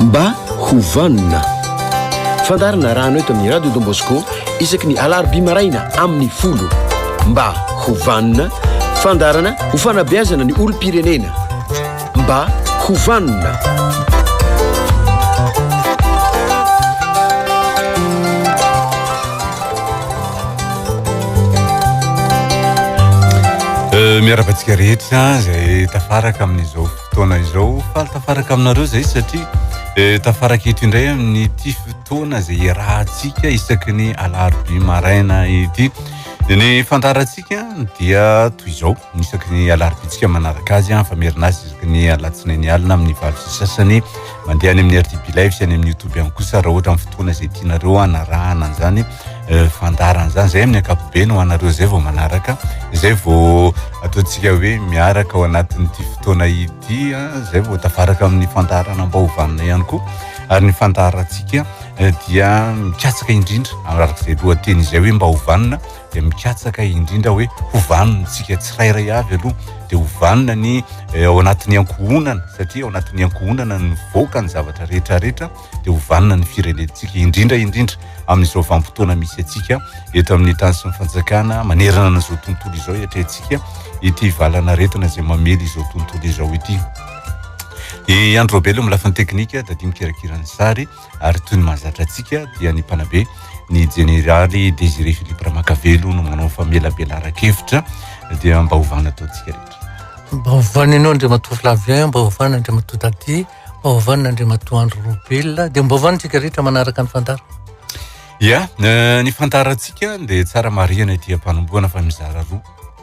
Mba ho vanona. Fandaharana arahana eto amin'ny Radio Don Bosco isaky ny alarobia maraina amin'ny folo. Mba ho vanona, fandaharana ho fanabeazana ny olom-pirenena. Mba ho vanona. Euh, miarahaba antsika rehetra izay tafaraka amin'izao fotoana izao. Faly tafaraka aminareo izay satria eh, tafaraka eto indray amin'ity fotoana izay iarahantsika isaky ny alarobia maraina ity. Ny fandaharantsika dia toy izao, isaky ny alarobia-tsika manaraka azy, famerina azy isaky ny alatsinainy alina amin'ny 8:30, mandeha any amin'ny RTB Live sy any amin'ny YouTube ihany kosa raha ohatra amin'ny fotoana izay tianareo hanarahana an'izany eh, fandaharana izany. Izay amin'ny ankapobeny ho anareo izay vao manaraka, izay vao ataontsika hoe miaraka ao anatin'ity fotoana ity, izay vao tafaraka amin'ny fandaharana mba ho vanona ihany koa. Ary ny fandaharantsika dia mikatsaka indrindra araka izay lohateny izay hoe mba ho vanona dia mikatsaka indrindra hoe ho vanona isika tsirairay avy aloha dia ho vanona ny eh, ao anatin'ny ankohonana satria ao anatin'ny ankohonana no mivoaka ny zavatra rehetra rehetra dia ho vanona ny firenentsika indrindra indrindra amin'izao vanim-potoana misy antsika eto amin'ny tany sy ny fanjakana manerana an'izao tontolo izao iatrehantsika ity valan'aretina izay mamely izao tontolo izao ity. I Andry Robelo amin'ny lafiny teknika, Dadi mikirakira ny sary ary toy ny mahazatra antsika dia ny mpanabe ny jeneraly Désiré Philippe Ramakavelo no manao famelabelaran-kevitra dia mba hovana ataontsika rehetra. Mba hovana ianao Andriamatoa Flavien, mba hovana Andriamatoa Dadi, mba hovana Andriamatoa Andry Robel, dia mba hovana isika rehetra manaraka ny fandaharana. Ya, ny fandaharantsika dia tsara marihana ety am-panombohana fa mizara roa.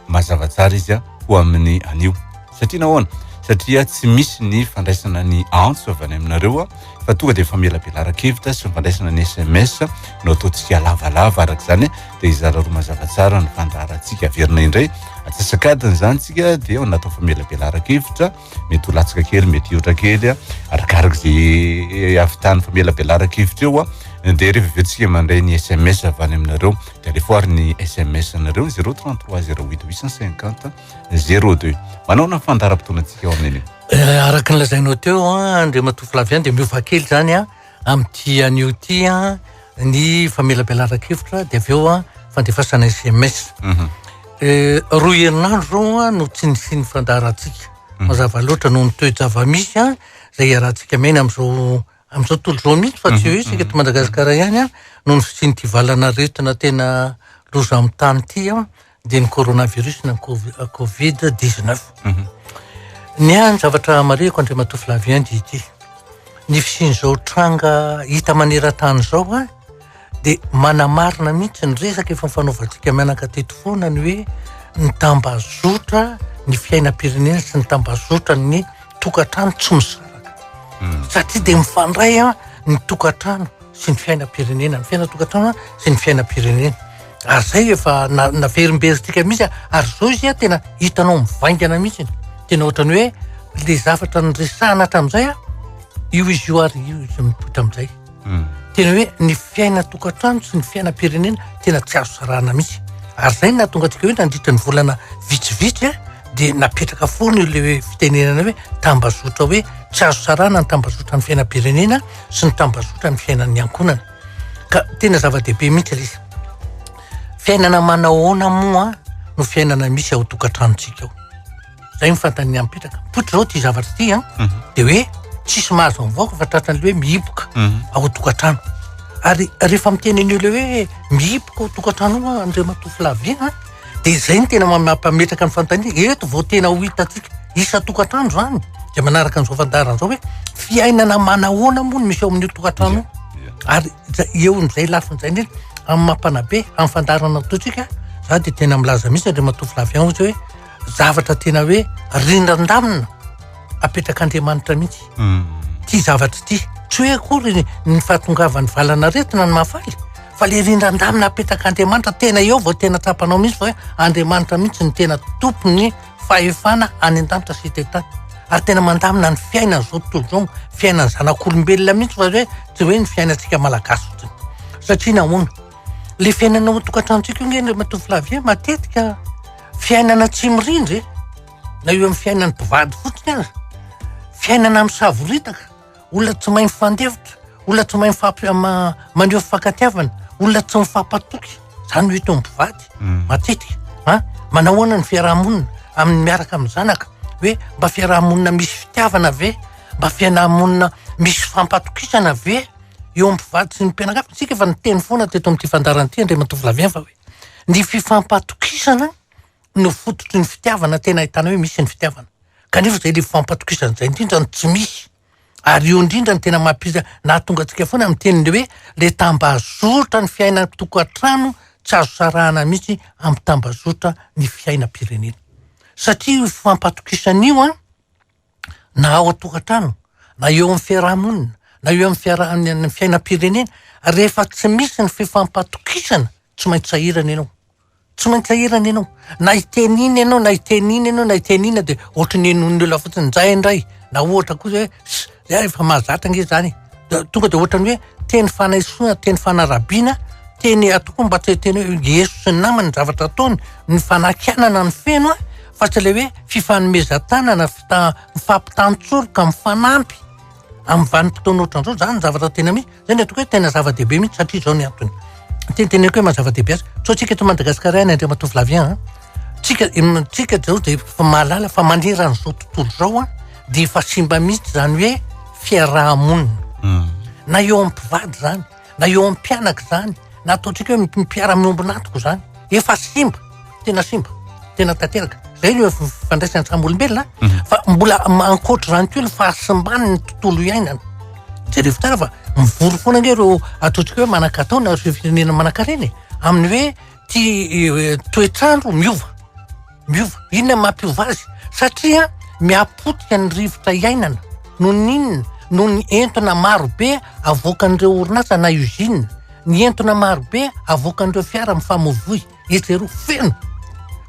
Mazava tsara izy ho amin'ny anio. Satria nahoana? Satria tsy misy ny fandraisana ny antso avy any aminareo fa tonga dia famelabelaran-kevitra sy ny fandraisana ny sms no ataontsika lavalava araka izany dia hizara roa mazava tsara ny fandaharantsika. Averina indray atsasak'adiny izany tsika dia ao anatin'ny famelabelaran-kevitra mety ho latsaka kely, mety hihoatra kely, arakaraka izay havitan'ny famelabelaran-kevitra eo dia rehefa avy eo tsika mandray ny sms avy any aminareo dia alefa ary ny sms nareo 033 08 850 02. Manaona ny fandaharam-potoanantsika ao amin'iny? Eh, araka ny lazainao teo Andriamatoa Flavien dia miova kely izany amin'ity anio ity ny famelabelaran-kevitra dia avy eo fandefasana sms. Mhm. Eh, roa herinandro izao no tsy nisian'ny fandaharantsika. Mhm. Mazava loatra noho ny toe-java-misy izay iarahantsika miaina amin'izao amin'izao tontolo izao mihitsy fa tsy hoe isika eto Madagasikara ihany an, noho ny fisian'ity valan'aretina tena loza amin'ny tany ity an, dia ny coronavirus na ny covid 19. Mhm. Ny ahy ny zavatra marihiko Andriamatoa Flavien dia ity. Ny fisian'izao tranga hita maneran-tany izao an, dia manamarina mihitsy ny resaka efa nifanaovantsika mianaka teto foana ny hoe ny tambazotra ny fiainam-pirenena sy ny tambazotra ny tokantrano tsy misaraka hmm. satria dia mifandray an ny tokantrano sy ny fiainam-pirenena ny fiainan-tokantrano sy ny fiainam-pirenena ary zay efa naverimberitsika mihitsy ary zao izy a tena hitanao mivaingana mihitsy tena ohatrany hoe le zavatra nyresahana hatramin'izay a io izy io ary io izy mipoitra amin'izay hmm. Tena hoe ny fiainan-tokantrano sy ny fiainam-pirenena tena tsy azo sarahana mihitsy. Ary izay no nahatonga antsika hoe nandritra ny volana vitsivitsy dia napetraka foana io le hoe fitenenana hoe tambazotra hoe tsy azo sarahana ny tambazotra ny fiainam-pirenena sy ny tambazotra ny fiainan'ny ankohonana. Ka tena zava-dehibe mihitsy ilay izy. Fiainana manahoana moa no fiainana misy ao tokantranontsika ao? Zay ny fanontaniana mipetraka. Mipoitra zao ty zavatra ty an, mhm. de hoe tsisy mahazo mivoaka fa tratran'le hoe mihiboka mhm. ao an-tokantrano. Ary rehefa miteny an'io le hoe mihiboka ao an-tokantrano io Andriamatoa Flavien an, de zay no tena mampametraka ny fanontaniana, eto vao tena ho hitantsika isan-tokantrano zany, de manaraka an'izao fandaharana izao hoe fiainana manahoana moa no misy ao amin'io tokantrano io. Ary eo amin'izay lafiny izay indrindra, amin'ny maha mpanabe, amin'ny fandaharana ataontsika, za de tena milaza mihitsy Andriamatoa Flavien hoe zavatra tena hoe rindran-damina apetrak'Andriamanitra mihitsy hmm. ty zavatra ity tsy hoe akory ny fahatongavan'ny valan'aretina ny mahafaly fa le rindran-damina apetrak'Andriamanitra tena eo vao tena tsapanao mihitsy fa hoe Andriamanitra mihitsy ny tena tompon'ny fahefana any an-danitra sy eto an-tany ary tena mandamina ny fiainan'izao tontolo izao fiainan'ny zanak'olombelona mihitsy fa hoe tsy hoe ny fiainantsika malagasy fotsiny satria nahoana le fiainana ao an-tokantranontsika io nge Andriamatoa Flavien matetika Fiainana tsy mirindra e! Na eo amin'ny fiainan'ny mpivady fotsiny aza. Fiainana misavoritaka. Olona tsy mahay mifandefitra, olona tsy mahay mifampi- maneho fifankatiavana, olona tsy mifampatoky, zany no hita eo amin'ny mpivady matetika an. Manao ahoana ny fiaraha-monina amin'ny miaraka amin'ny zanaka hoe mba fiaraha-monina misy fitiavana ve? Mba fiaraha-monina misy fifampatokisana ve eo amin'ny mpivady sy ny mpianakavy? Isika efa niteny foana teto amin'ity fandaharana ity Andriamatoa Flavien fa hoe ny fifampatokisana no fototry ny fitiavana tena ahitana hoe misy ny fitiavana. Kanefa izay le fifampatokisana izay indrindra no tsy misy. Ary io indrindra no tena mampisa nahatonga antsika foana miteny le hoe le tambazotra ny fiainan-tokantrano tsy azo sarahana mihitsy amin'ny tambazotra ny fiainam-pirenena. Satria io fifampatokisana io an, na ao an-tokantrano, na eo amin'ny fiaraha-monina, na eo amin'ny fiaraha- ny fiainam-pirenena, rehefa tsy misy ny fifampatokisana, tsy maintsy sahirana ianao. Tsy maintsy sahirana ianao. Na hiteny ina ianao, na hiteny ina ianao, na hiteny ina dia ohatry ny henoin'ny olona fotsiny njay indray. Na ohatra koa hoe ss, zay efa mahazatra ange zany e. Dia tonga dia ohatran'ny hoe teny fanaisoana, teny fanarabiana, teny atao koa mba tsy teny hoe eso sy ny namany ny zavatra ataony, ny fanakianana no feno an, fa tsy ilay hoe fifanomezan-tanana, fita- mifampitantsoroka, mifanampy amin'ny vanim-potoana ohatran'izao. Zany ny zavatra tena misy. Zay ny ataoko hoe tena zava-dehibe mihitsy satria izao ny antony. Teniteneniko hoe maha zava-dehibe azy. Sao tsika eto Madagasikara ihany Andriamatoa Flavien an. Tsika tsika zao dia efa mahalala fa manerana izao tontolo izao an dia efa simba mihitsy izany hoe fiaraha-monina. Na eo amin'ny mpivady izany, na eo amin'ny mpianaka izany, na ataontsika hoe mpiara-miombon'antoka izany. Efa simba, tena simba, tena tanteraka. Zay no fifandraisana samy olombelona mhm. fa mbola ankoatra izany koa ny fahasimbany ny tontolo iainana. Jereo tsara fa mivory foana ange ireo ataontsika hoe manan-katao na ireo firenena manan-karena e, amin'ny hoe ty eh, toetr'andro miova. Miova. Inona no mampiova azy? Satria mihapotika ny rivotra iainana. Noho ny inona? Noho ny entona marobe avoakan'ireo orinasa na usine. Ny entona marobe avoakan'ireo fiara mifamoivoy etsy eroa feno.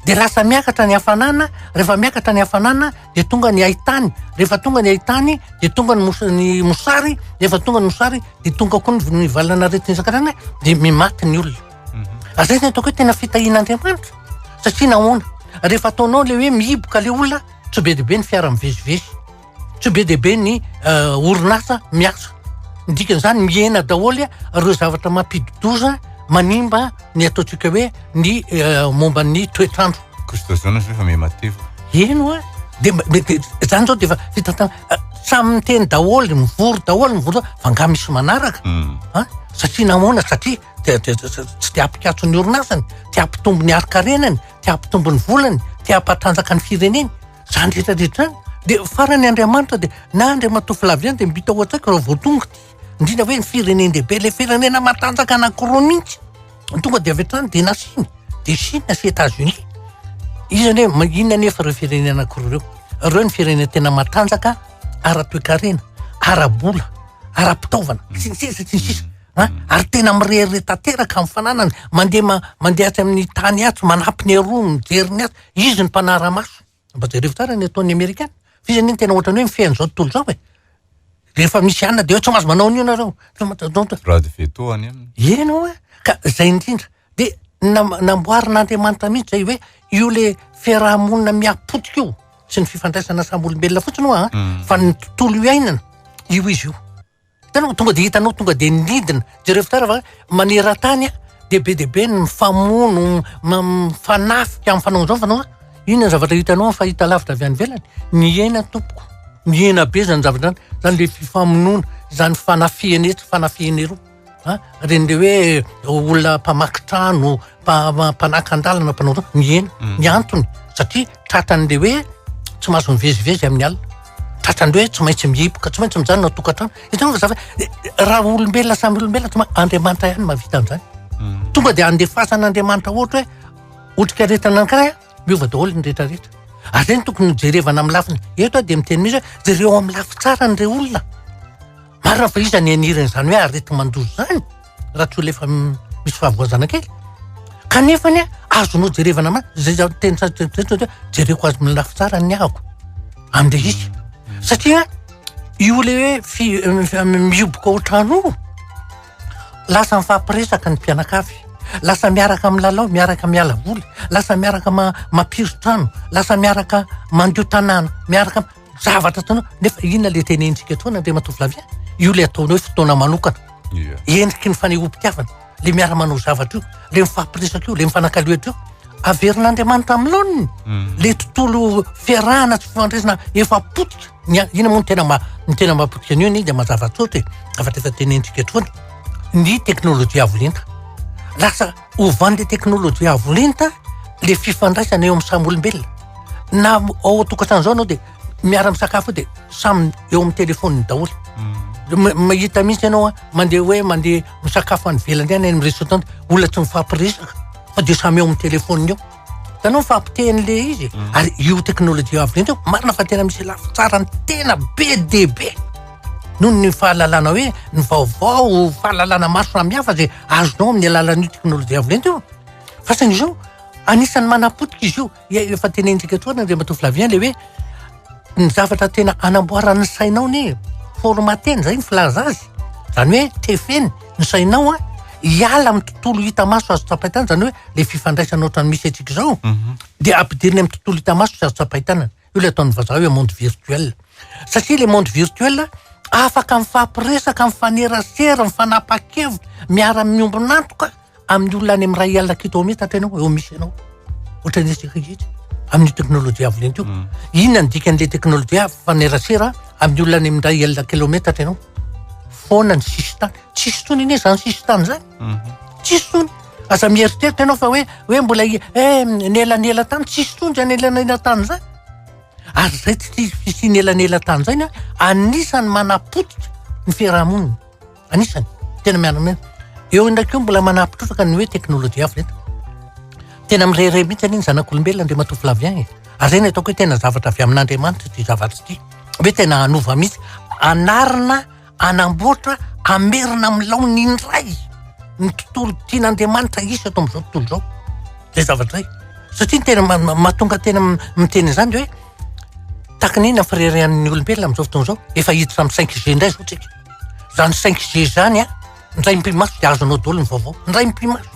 Dia lasa miakatra ny hafanana, rehefa miakatra ny hafanana dia tonga ny haitany, rehefa tonga ny haitany dia tonga ny mos- ny mosary, rehefa tonga ny mosary dia tonga koa ny ny valan'aretina isan-karazany dia mimaty ny olona. Ary zay ny ataoko hoe tena fitahian'Andriamanitra. Satria nahoana? Rehefa ataonao le hoe mihiboka le olona, tsy be dia be ny fiara mivezivezy. Tsy be dia be ny orinasa miasa. Ny dikan'izany mihena daholo ireo zavatra mampidi-doza manimba ny ataontsika hoe ny momba ny toetr'andro. Couche d'ozone zao efa miha-matevina. Eny oa, de zany zao de efa fitantana, samy miteny daholo, mivory daholo, mivory daholo, fa angaha misy manaraka? An? Satria nahoana? Satria tsy te hampikatso ny orinasany, te hampitombo ny harin-karenany, te hampitombo ny volany, te hampatanjaka ny fireneny. Zany rehetra rehetra zany de farany Andriamanitra de na Andriamatoa Flavien de mba ao an-tsaiko raha vao tonga ty, indrindra hoe ny firenen-dehibe, le firenena matanjaka anankiroa mihitsy, tonga de avy hatrany de nasiany, de Chine sy Etats-Unis. Iza anie, inona anefa ireo firenena anankiroa ireo? Ireo ny firenena tena matanjaka ara-toekarena, ara-bola, ara-pitaovana, sy ny sisa sy ny sisa. An, ary tena mirehareha tanteraka amin'ny fananany, mandeha ma- mandeha atsy amin'ny tany atsy, manampy ny aroa, mijery ny atsy, Izy no mpanara-maso. Mba jereo tsara ny ataon'ny Amerikana. Fa izy anie no tena ohatran'ny hoe mifehy an'izao tontolo izao e. Rehefa misy anona dia hoe tsy mahazo manao an'io nareo. Tsy mahazo manao an'io. Droit de veto any aminy. Eny hoa. Ka izay indrindra. Dia namboarin'Andriamanitra mihitsy izay hoe io le fiaraha-monina miha-potika io, tsy ny fifandraisana samy olombelona fotsiny hoa an, fa ny tontolo iainana, io izy io. Hitanao, tonga dia hitanao, tonga dia nidina. Jereo tsara fa maneran-tany dia be dia be ny mifamono, mifanafika, mifanao an'izao, mifanao an'izao. Inona ny zavatra hitanao amin'ny fahitalavitra avy any ivelany? Mihena tompoko, mihena be izany zavatra izany. Izany le fifamonoana, izany fanafihana etsy, fanafihana eroa. A, ireny le hoe olona mpamaky trano, mpanakan-dalana, mpanao izao, mihena. Ny antony, satria tratran'le hoe tsy mahazo mivezivezy amin'ny alina. Tratran'ny hoe tsy maintsy mihiboka, tsy maintsy mijanona ao an-tokantrano. Hitanao fa zava, raha olombelona samy olombelona, tsy maintsy Andriamanitra ihany mahavita an'izany. Tonga dia andefasan'Andriamanitra ohatra hoe otrikaretina anankiray, miova daholo ny rehetrarehetra. Ary izay no tokony hojerevana amin'ny lafiny. Eto aho dia miteny mihitsy hoe jereo amin'ny lafy tsara an'ireo olona. Marina fa iza ny aniriny izany hoe areti-mandoza izany raha tsy olona efa misy fahavoazana kely. Kanefa anie azonao jerevana ma zay za teny hoe jereko azy amin'ny lafy tsara ny ahako amin'ilay izy. Satria io le hoe fi- mihoboka ao an-trano io, lasa mifampiresaka ny mpianakavy, lasa miaraka milalao, miaraka miala voly, lasa miaraka mampiry trano, lasa miaraka mandio tanàna, miaraka. Zavatra ataonao, nefa inona le tenenintsika etoana Andriamatoa Flavien? Io le ataonao hoe fotoana manokana. Endriky ny fanehoam-pitiavana, le miara-manao zavatra io, le mifampiresaka io, le mifanakalo hevitra io. Averin'Andriamanitra amin'ny laoniny mm. le tontolo fiarahana sy fifandraisana efa potika. Ny inona moa ny tena ma ny tena mahapotika an'io anie dia mazava tsotra e, zavatra efa tenenintsika etoana. Ny teknolojia avo lenta. Lasa ovan'le teknolojia avo lenta le fifandraisana eo amin'ny samy olombelona. Na ao an-tokantrano zao anao dia miara-misakafo eo dia samy eo amin'ny telefoniny daholo. Mm. Mahita mihitsy ianao a, mandeha hoe mandeha misakafo any ivelany any amin'ny restaurant, olona tsy mifampiresaka fa dia samy eo amin'ny telefoniny eo. Hitanao ny fahapotehan'le izy? Mm. Ary io teknolojia avo lenta io, marina fa tena misy lafy tsarany tena be dia be. Noho ny fahalalana hoe ny vaovao, fahalalana maro samihafa izay azonao amin'ny alalan'io teknolojia avo lenta io. Fa saingy izao, anisan'ny manapotika izy io. Efa tenenintsika etoana Andriamatoa Flavien le hoe ny zavatra tena anamboaran'ny sainao anie formateny zay ny filaza azy. Zany hoe tefeny ny sainao a hiala amin'ny tontolo hita maso azo tsapain-tanana, zany hoe le fifandraisana ohatran'ny misy antsika izao mhm. dia ampidiriny amin'ny tontolo hita maso sy azo tsapain-tanana. Io le ataon'ny vazaha hoe monde virtuel. Satria le monde virtuel afaka mifampiresaka, mifanerasera, mifanapa-kevitra, miara-miombon'antoka amin'ny olona any amin'ny iray alina kilometatra ianao eo misy ianao ohatran'ny isika ankehitriny amin'ny teknolojia avo lenta io mm. inona ny dikan'le teknolojia fanerasera amin'ny olona any amin'ny iray alina kilometatra ianao foana ny sisintany tsisy intsony anie zany sisintany zany mhm. tsisy intsony aza mieritreritra ianao fa hoe hoe mbola eh, nelanela tany tsisy intsony zany elanela tany zany ary zay tsy fisian'ny elanela tany zany a anisan'ny manapotika ny fiarahamonina Anisany, tena miara-miasa. Eo indray koa mbola manampy trotraka ny hoe teknolojia avo lenta. Tena mirehareha mihitsy anie ny zanak'olombelona Andriamatoa Flavien e. Ary izay no ataoko hoe tena zavatra avy amin'Andriamanitra ity zavatra ity. Hoe tena hanova mihitsy, hanarina, hanamboatra, hamerina amin'ny laoniny indray ny tontolo tian'Andriamanitra hisy eto amin'izao tontolo izao. Izay zavatra izay. Satria ny tena mahatonga tena miteny izany dia hoe tahaka ny inona ny fireharehan'ny olombelona amin'izao fotoana izao? Efa hiditra amin'ny 5G indray izao tsika. Zany 5G zany a, indray mipi-maso dia azonao daholo ny vaovao, indray mipi-maso.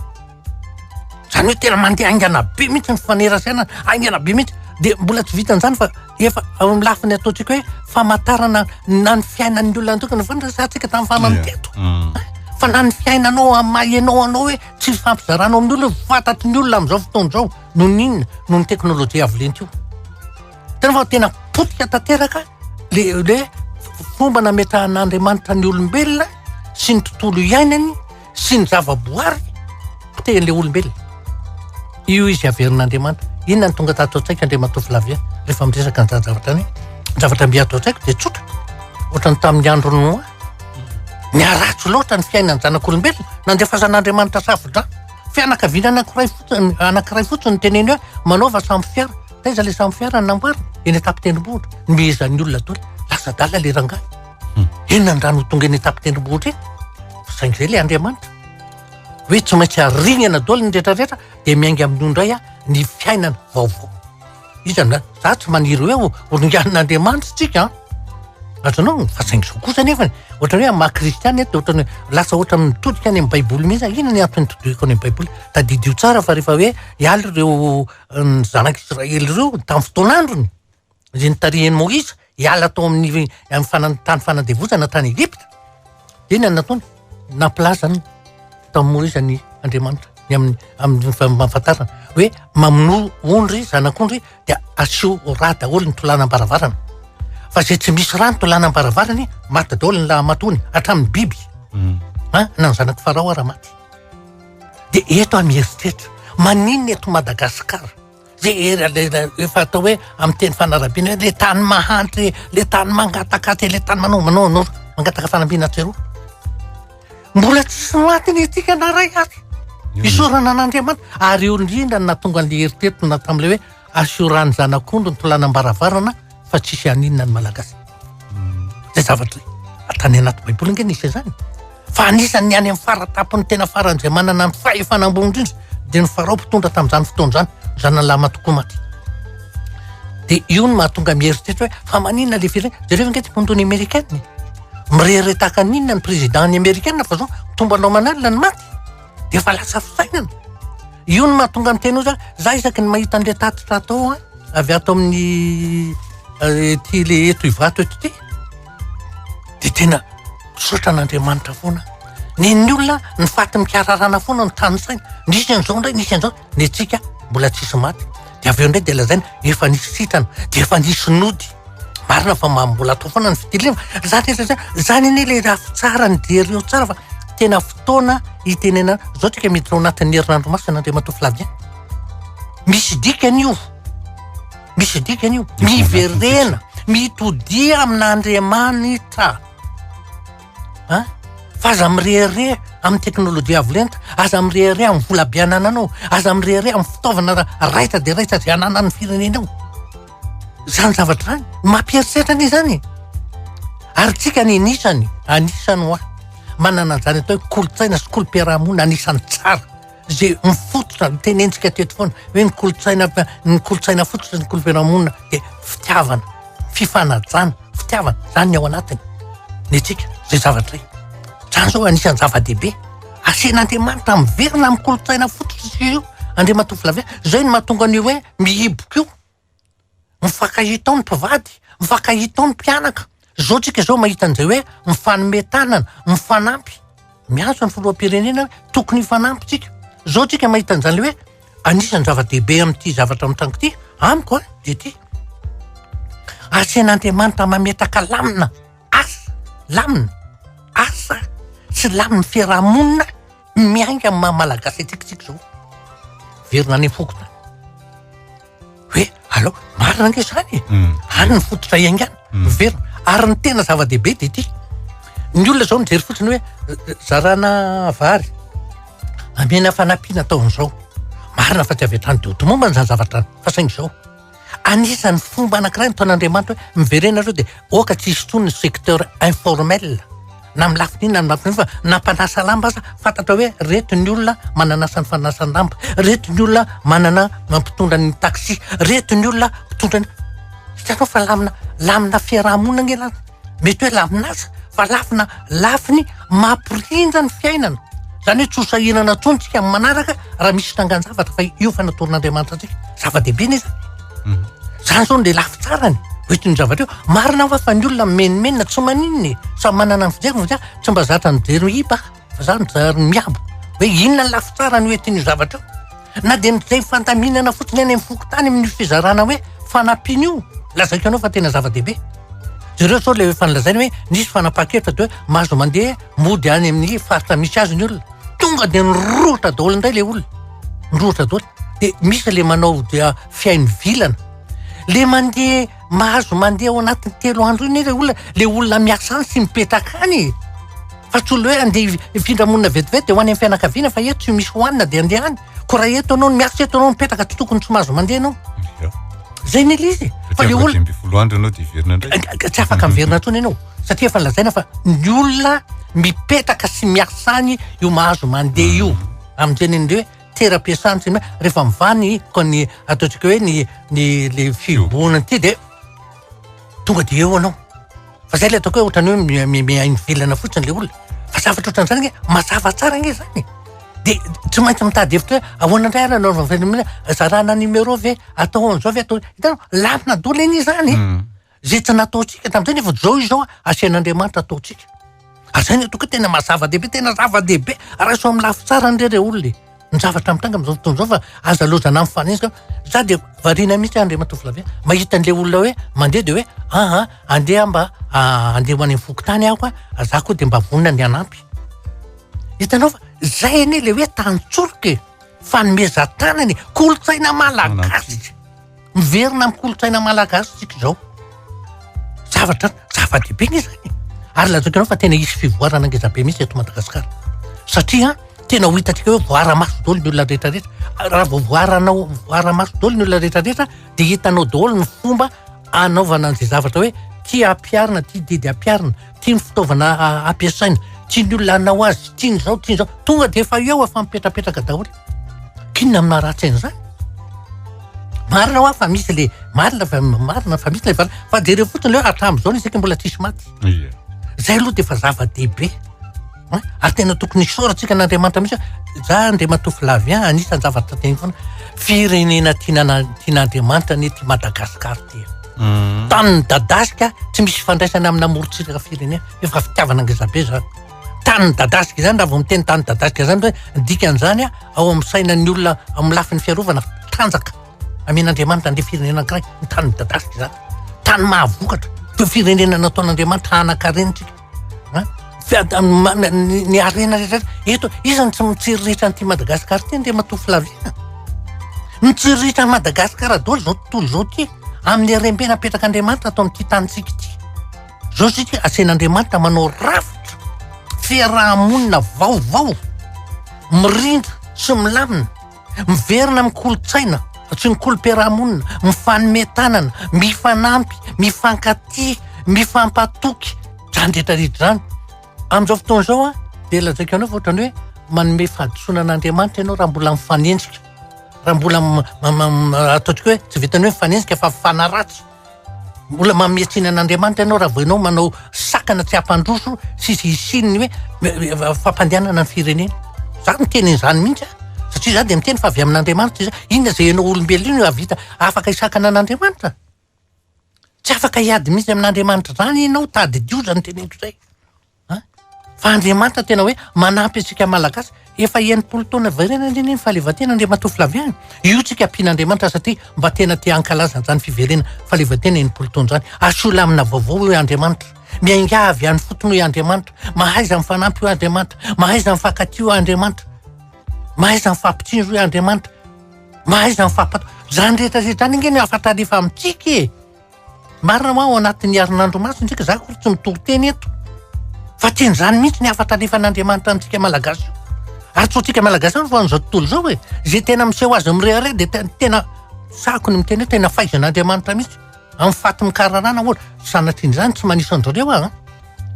Zany hoe tena mandeha haingana be mihitsy ny fanerasena, haingana be mihitsy. Dia mbola tsy vitan'izany fa efa ao amin'ny lafiny ataontsika hoe famantarana na ny fiainan'ny olona tokony fa niresahantsika tamin'ny farany teto. Mm. Fa na ny fiainanao amin'ny maha ianao anao hoe tsy ifampizaranao amin'ny olona, fantatry ny olona amin'izao fotoana izao noho ny inona? Noho ny teknolojia avo lenta io. Tena fa tena potika tanteraka le le fomba nametrahan'Andriamanitra ny olombelona sy ny tontolo iainany sy ny zavaboary potehin'le olombelona. Io izy averin'Andriamanitra. Inona no tonga tato an-tsaiko Andriamatoa Flavien rehefa miresaka an'izany zavatra izany? Ny zavatra mby ato an-tsaiko dia tsotra. Ohatran'ny tamin'ny andron'i Noa. Niharatsy loatra ny fiainan'ny zanak'olombelona, nandefasan'Andriamanitra safo-drano. Fianakaviana anankiray fotsiny, anankiray fotsiny no teneny hoe manaova sambo fiara. Taiza le sambo fiara no namboarina? Eny an-tampon-tendrombohitra. Nomehezan'ny olona daholo. Lasa adala le rangahy. Hmm. Inona ny rano ho tonga eny an-tampon-tendrombohitra eny? Fa saingy izay le Andriamanitra. Hoe tsy maintsy aringana daholo ny rehetrarehetra dia miainga amin'io indray a ny fiainana vaovao. Iza na za tsy maniry hoe ho ringanin'Andriamanitra tsika an. Azonao fa saingy izao kosa nefa ohatran'ny hoe amin'ny maha kristiana eto dia ohatran'ny hoe lasa ohatran'ny mitodika any amin'ny baiboly mihitsy. Inona ny antony itodihako any amin'ny baiboly? Tadidio tsara fa rehefa hoe hiala ireo ny zanak'Israely ireo tamin'ny fotoan'androny izay notarihin'i Moizy hiala tao amin'ny amin'ny fanan- tany fanandevozana tany Egypta. Inona no nataony? Nampilazany tamin'i Moizy ny Andriamanitra ny amin'ny amin'ny fampahafantarana hoe mamonoa ondry zanak'ondry dia asio rà daholo ny tolanam-baravarana. Fa izay tsy misy rà ny tolanam-baravarany maty daholo ny lahimatoany hatramin'ny biby. Mm. Ha? Na ny zanak'i Farao ara maty. De eto aho mieritreritra, maninona eto Madagasikara zay era le efa atao hoe amin'ny teny fanarabiana hoe le tany mahantra e, le tany mangataka atsy e, le tany manao manao anao mangataka fanampiana atsy eroa. Mbola tsisy maty ny antsika na ray aza. Isaorana an'Andriamanitra. Ary eo indrindra no nahatonga an'le eritreritra na tamin'ilay hoe asio rà ny zanak'ondry ny tolanam-baravarana fa tsisy haninona ny Malagasy. Zay zavatra zay. Tany anaty baiboly ange nisy an'izany. Fa anisan'ny any amin'ny fara-tampony tena faran'izay manana ny fahefana ambony indrindra dia ny Farao mpitondra tamin'izany fotoana izany, zanany lahimatoa koa maty. Dia io no mahatonga mieritreritra hoe fa maninona le firenena? Jereo ange ty mpitondra ny amerikana e. Mirehareha tahaka ny inona ny président ny amerikana fa zao mitombo anao aman'alina ny maty. Dia efa lasa fisainana. Io no mahatonga miteny hoe za, za isaky ny mahita an'ilay tatitra atao an, avy ato amin'ny. Ity le eto Ivato eto ity de tena misaotra an'Andriamanitra foana. Nen'ny olona ny faty mikararana foana no tanisaina. Nisy an'izao indray, nisy an'izao. Ny antsika mbola tsisy maty. De avy eo indray de lazaina efa nisy sitrana, de efa nisy nody. Marina fa mbola atao foana ny fitiliana. Zany rehetra zany, zany anie le lafy tsara ny jereo tsara fa tena fotoana hitenenana. Zao tsika miditra ao anatin'ny herinandro masina Andriamatoa Flavien. Misy dikany io. Misy dikany io. Miverena, mitodia amin'Andriamanitra. An? Fa aza mirehareha amin'ny teknolojia avo lenta, aza mirehareha amin'ny vola be anananao, aza mirehareha amin'ny fitaovana raitra dia raitra izay ananan'ny firenenao. Izany zavatra izany, mampieritreritra anie izany e. Ary tsika ny anisany, anisany hoa, manana an'izany atao hoe kolontsaina sy kolom-piarahamonina anisany tsara. Izay mifototra, nitenentsika teto foana, hoe ny kolontsaina, ny kolontsaina fototra sy ny kolom-piarahamonina dia fitiavana, fifanajana, fitiavana, izany ny ao anatiny. Ny antsika, izay zavatra izay. Izany izao anisan'ny zava-dehibe. Asian'Andriamanitra miverina amin'ny kolontsaina fototra isika io, Andriamatoa Flavien. Izay no mahatonga an'io hoe mihiboka io. Mifankahita ao ny mpivady, mifankahita ao ny mpianaka. Izao tsika izao mahita an'izay hoe mifanome tanana, mifanampy. Miantso ny filoham-pirenena hoe tokony hifanampy tsika. Izao tsika mahita an'izany hoe anisan'ny zava-dehibe amin'ity zavatra mitranga ity, amiko a, dia ity. Asian'Andriamanitra mametaka lamina, asa, lamina, asa sy lamin'ny fiarahamonina miainga amin'ny maha malagasy antsika tsika izao. Verina any amin'ny fokontany. Hoe alao, marina ange izany e. Any ny fototra iaingana, miverina. Ary ny tena zava-dehibe dia ity. Ny olona izao mijery fotsiny hoe zarana vary, amena fanampiana atao an'izao. Marina fa tsy avy hatrany dia ho tomombana izany zavatra izany, fa saingy izao. Anisan'ny fomba anankiray nataon'Andriamanitra hoe miverena nareo dia aoka tsy hisy intsony ny secteur informel na amin'ny lafiny inona na amin'ny lafiny inona fa na mpanasa lamba aza fantatra hoe reto ny olona manana asan'ny fanasan-damba, reto ny olona manana mampitondra ny taxi, reto ny olona mpitondra ny hitanao fa lamina lamina fiarahamonina ange lany mety hoe lamina asa fa lafina lafiny mampirindra ny fiainana zany hoe tsy ho sahirana intsony tsika amin'ny manaraka raha misy trangan-javatra fa io fa natoron'Andriamanitra antsika zava-dehibe anie zany mhm. zany zao le lafy tsarany hoetiny zavatra io marina fa fa ny olona mimenomenona tsy maninona e samy manana ny fijeriny fa tsy mba zatra mijery hiba fa za mijery miabo hoe inona ny lafy tsarany hoetin'io zavatra io Na dia izay fandaminana fotsiny any amin'ny fokontany amin'io fizarana hoe fanampiana io, lazaiko anao fa tena zava-dehibe. Jereo zao ilay efa nolazaina hoe nisy fanapahan-kevitra dia hoe mahazo mandeha mody any amin'ny faritra misy azy ny olona. Tonga dia nirohotra daholo indray ilay olona. Nirohotra daholo. Dia misy ilay manao dia fihaino vilana. Le mandeha mahazo mandeha ao anatin'ny telo andro iny ilay olona, ilay olona miasa any sy mipetraka any e. Fa tsy olona hoe andeha hifindra monina vetivety dia ho any amin'ny fianakaviana fa eto tsy misy hohanina dia andeha any. Koa raha eto ianao no miasa, eto ianao mipetraka, tsy tokony tsy mahazo mandeha ianao. Zay ny ilay izy. Fa le olona 15 andro ianao dia hiverina indray. Tsy afaka miverina intsony ianao satria efa lazaina fa ny olona mipetraka sy miasa any io mahazo mandeha io. Amin'izay ny hoe toeram-piasana tsy rehefa mivaha ny ko ny ataontsika hoe ny ny le fihibohana ity dia tonga dia eo anao. Fa zay le ataoko hoe ohatran'ny hoe mihaino vilana fotsiny le olona. Fa zavatra ohatran'izany ange mazava tsara ange zany e. De tsy maintsy mitady hevitra hoe ahoana indray ary anaovana firenena, zarana numéro ve, atao an'izao ve, atao, hitanao, lamina daholo anie zany e. Zay tsy nataontsika tamin'izay nefa zao izao asian'Andriamanitra ataontsika. Ary zay no ataoko hoe tena mazava-dehibe, tena zava-dehibe, raiso amin'ny lafy tsara an'ireo re olona e. Ny zavatra mitranga amin'izao fotoana izao fa aza lozana mifanenjika. Za dia variana mihitsy Andriamatoa Flavien mahita an'ilay olona hoe mandeha dia hoe aa andeha mba andeha ho any amin'ny fokontany aho ka za koa dia mba vonona ny hanampy. Hitanao fa zay anie ilay hoe tantsoroka e, fanomezan-tanana e, kolontsaina malagasy. Miverina amin'ny kolontsaina malagasy tsika izao. Zavatra zava-dehibe anie izany e. Ary lazaiko anao fa tena hisy fivoarana ngeza be mihitsy eto Madagasikara. Satria tena ho hitantsika hoe voara-maso daholo ny olona rehetra rehetra. Raha vao voaranao voara-maso daholo ny olona rehetra rehetra dia hitanao daholo ny fomba anaovana an'izay zavatra hoe tia ampiharina, tia didy ampiharina, tia ny fitaovana ampiasaina, tia ny olona hanao azy, tia ny izao, tia ny izao. Tonga dia efa eo efa mipetrapetraka daholo. K'inona no maharatsy an'izany? Marina hoa fa misy le marina fa marina fa misy le val fa jereo fotsiny le hoe hatramin'izao ny isika mbola tsisy maty. Ie. Zay aloha dia efa zava-dehibe. Hein? Ary tena tokony hisaorantsika an'Andriamanitra mihitsy hoe za Andriamatoa Flavien anisan'ny zavatra teneniko foana, firenena tianana- tian'Andriamanitra anie ty Madagasikara ty. Tany midadasika tsy misy ifandraisana amina morontsiraka firenena. Efa fitiavana ngezabe zany. Tany midadasika izany raha vao miteny tany midadasika zany hoe ny dikan'izany ao amin'ny sainan'ny olona amin'ny lafiny fiarovana tanjaka amen'Andriamanitra an'ilay firenena anankiray ny tany midadasika izany. Tany mahavokatra. Toy firenena nataon'Andriamanitra hanan-karena tsika. Ny harena rehetra eto iza no tsy mitsiriritra an'ity Madagasikara ity Andriamatoa Flavien? Mitsiriritra an'i Madagasikara daholo izao tontolo izao ity amin'ny harem-be napetrak'Andriamanitra ato amin'ity tanintsika ity. Izao isika asain'Andriamanitra manao rafitra fiaraha-monina vaovao mirindra sy milamina Miverina amin'ny kolontsaina sy ny kolom-piarahamonina, mifanome tanana, mifanampy, mifankatia, mifampatoky, izany rehetra rehetra izany. Amin'izao fotoana izao an, dia lazaiko anao fa ohatran'ny hoe manome fahadisoana an'Andriamanitra ianao raha mbola mifanenjika, raha mbola ataontsika hoe tsy vitan'ny hoe mifanenjika fa mifanaratsy. Mbola manome tsiny an'Andriamanitra ianao raha vao ianao manao sakana tsy hampandroso sy hisian'ny hoe fampandehanana ny firenena. Za miteny an'izany mihitsy aho. Satria za dia miteny fa avy amin'Andriamanitra izany. Inona izay ianao olombelona io no hahavita afaka hisakana an'Andriamanitra? Tsy afaka hiady mihitsy amin'Andriamanitra izany ianao, tadidio izany teneniko izay. An! Fa Andriamanitra tena hoe manampy antsika Malagasy. Efa 60 taona verenana anie ny fahaleovantena Andriamatoa Flavien. Io tsika ampian'Andriamanitra satria mba tena te hankalaza an'izany fiverenana fahaleovantena 60 taona izany. Asio lamina vaovao hoy Andriamanitra. Miaingà avy any fotony hoy Andriamanitra. Mahaiza mifanampy hoy Andriamanitra. Mahaiza mifankatia hoy Andriamanitra. Mahaiza mifampitsinjo hoy Andriamanitra. Mahaiza mifampatoky. Izany rehetra rehetra izany ange no hafatra alefa amintsika e! Marina hoa ao anatin'ny herinandro masina isika, za akory tsy mitory teny eto. Fa teny izany mihitsy ny hafatra alefan'Andriamanitra amintsika Malagasy io. Ary tsy ho antsika Malagasy ihany fa ho an'izao tontolo izao e. Izay tena miseho azy mirehareha dia tena sahako ny miteny hoe tena faizan'Andriamanitra mihitsy. Amin'ny faty mikararana ohatra, sanatrian'izany tsy maniso an-dRareo aho an.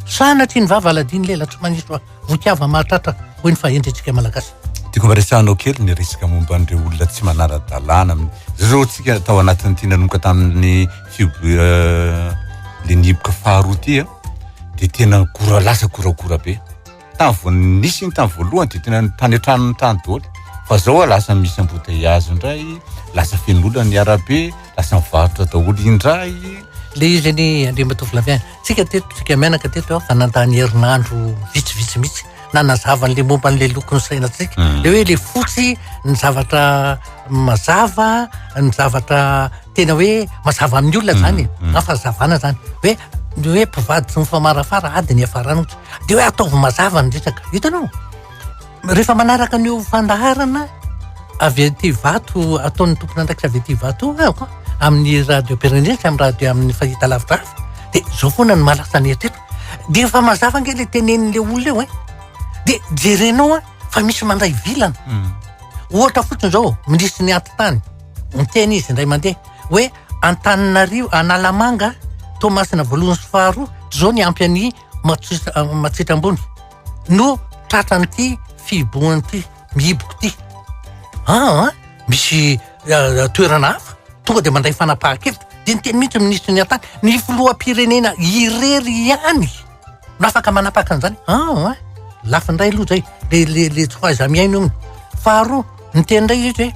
Sanatria ny vava aladin'ny lela tsy maniso ahy. Vokiava mahatratra hoy ny fahendrentsika Malagasy. Tiako mba resahanao kely ny resaka momba an'ireo olona tsy manara-dalàna amin'ny zao tsika tao anatin'ity nanomboka tamin'ny fihob- eh, le nihiboka faharoa ity a de tena gora lasa goragora be tamin'ny vao nisy iny tamin'ny voalohany de tena tany an-tranony tany daholo fa zao a lasa misy embouteillage indray lasa feno olona ny arabe lasa mivarotra daholo indray Le izy anie Andriamatoa Flavien, tsika teto, tsika mianaka teto fa nandany herinandro vitsivitsy mihitsy nanazava an'le momba an'le lokon'ny sainantsika. Le hoe le fotsy ny zavatra mazava, ny zavatra tena hoe mazava amin'ny olona zany e, na fahazavana zany. Hoe ny hoe mpivady tsy mifamarafara ady ny hiafarany ohatra. De hoe ataovy mazava ny resaka. Hitanao? Rehefa manaraka an'io fandaharana avy aty Ivato ataon'ny tompon'andraikitra avy aty Ivato io aho amin'ny radio pirenena sy amin'ny radio amin'ny fahitalavitra hafa dia izao foana no mahalasa ny eritreritra. Dia efa mazava ange ilay tenenin'ilay olona eo e. Dia jerenao a fa misy mandray vilana. Ohatra fotsiny izao, minisitry ny atitany miteny izy indray mandeha hoe Antananarivo, Analamanga, Toamasina voalohany sy faharoa, izao ny ampy an'i Matsiatra Ambony. no tratran'ity fihibohan'ity mihiboka ity. Aa ah, misy eh, toerana hafa tonga dia mandray fanapahan-kevitra dia niteny mihitsy ny minisitry ny atany ny filoham-pirenena irery ihany no afaka manapaka an'izany. Aa ah, lafiny iray aloha zay le le le tsy fahaiza-miaina io. Faharoa niteny indray izy hoe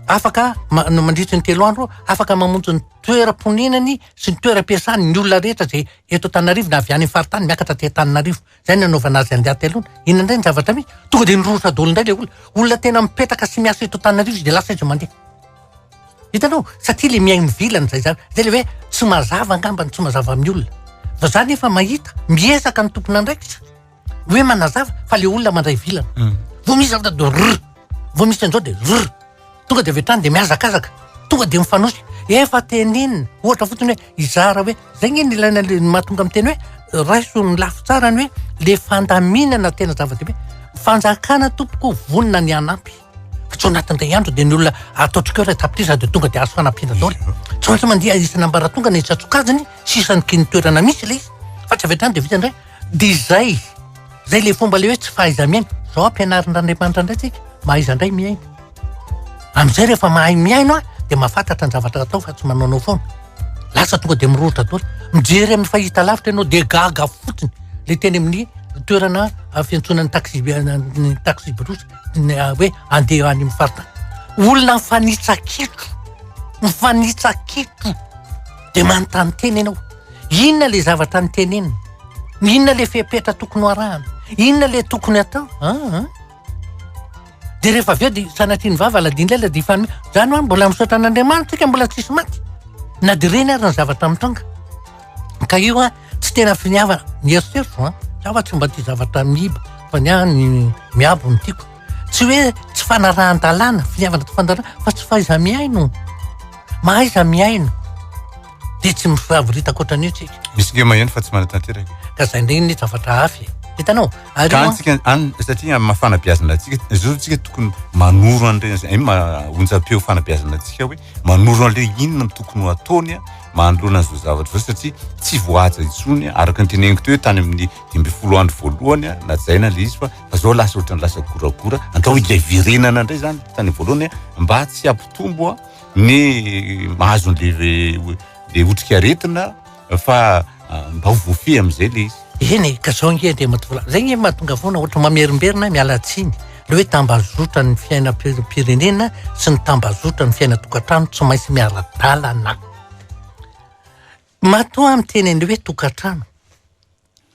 afaka mandritry ny telo andro afaka mamonjy ny toeram-ponenany sy ny toeram-piasany ny olona rehetra izay eto Antananarivo na avy any amin'ny faritany miakatra aty Antananarivo. Izay no nanaovana azy andiany telo. Inona indray ny zavatra misy? Tonga dia nirohotra daholo indray ilay olona. Olona tena mipetraka sy miasa eto Antananarivo izy dia lasa izy mandeha. Hitanao? Satria ilay mihaino vilana izay zany. Izay ilay hoe tsy mazava angamba ny tsy mazava amin'ny olona. Fa za nefa mahita, miezaka ny tompon'andraikitra. Hoe manazava fa le olona mandray vilana. Mm. Vao misy zavatra de rr. Vao misy an'izao de rr. Tonga de avy hatrany de mihazakazaka. Tonga de mifanosika. Efa tenenina. Ohatra fotsiny hoe hizara hoe zay nge ny ilaina le mahatonga miteny hoe raiso ny lafy tsara ny hoe le fandaminana tena zava-dehibe. Fanjakana tompoko vonona ny hanampy. Fa tsy ao anatin'ilay andro dia ny olona ataontsika hoe iray tapitrisa dia tonga dia azo fanampiana daholo. Tsy maintsy mandeha isan'ambaratonga na isan-tsokajiny sy isan'ny toerana misy ilay izy. Fa tsy avy hatrany dia vita indray. Dia izay, izay ilay fomba ilay hoe tsy fahaiza-miaina. Izao ampianarin'Andriamanitra indray tsika, mahaiza indray miaina. Amin'izay rehefa mahay miaina aho dia mahafantatra ny zavatra atao fa tsy manaonao foana. Lasa tonga dia mirohotra daholo. Mijery amin'ny fahita lavitra ianao dia gaga fotsiny. Ilay teny amin'ny toerana fiantsonan'ny taxi ny taxi brousse hoe andeha any amin'ny faritany. Olona mifanitsa-kitro, mifanitsa-kitro. Dia manontany tena ianao, inona ilay zavatra notenenina? Inona ilay fepetra tokony ho arahana? Inona ilay tokony atao? Aa. Dia rehefa avy eo dia sanatria ny vava aladino lela dia hifanome. Izany hoa mbola misaotra an'Andriamanitra tsika mbola tsisy maty. Na dia ireny ary ny zavatra mitranga. Ka io an, tsy tena finiavana, ny eritreritro an, za fa tsy mba tia zavatra miiba fa ny ahy ny miabo no tiako. Tsy hoe tsy fanarahan-dalàna, finiavana tsy fanarahan fa tsy fahaiza-mihaino. Mahaiza mihaino. Dia tsy mifavoritaka ohatran'io tsika. Misy nge maheno fa tsy manatanteraka. Ka zay ndray ny zavatra hafa e. Hitanao? Ary Ka antsika any satria amin'ny maha fanabeazana antsika, zao tsika tokony manoro an'ireny zay maha onjam-peo fanabeazana antsika hoe manoro an'ilay inona no tokony ho ataony manoloana an'izao zavatra izao satria tsy voahaja intsony araka ny teneniko teo hoe tany amin'ny 15 andro voalohany najaina ilay izy fa fa zao lasa ohatran'ny lasa goragora andao hiverenana indray zany tany voalohany mba tsy hampitombo ny mahazo an'le le otrikaretina fa mba ho voafehy amin'izay le izy. Eny e, ka zao ange Andriamatoa Filoha, zay ange mahatonga foana ohatra mamerimberina miala tsiny, le hoe tambazotra ny fiainam-pirenena sy ny tambazotra ny fiainan-tokantrano tsy maintsy miara-dalana. Matoa miteny an'le hoe tokantrano,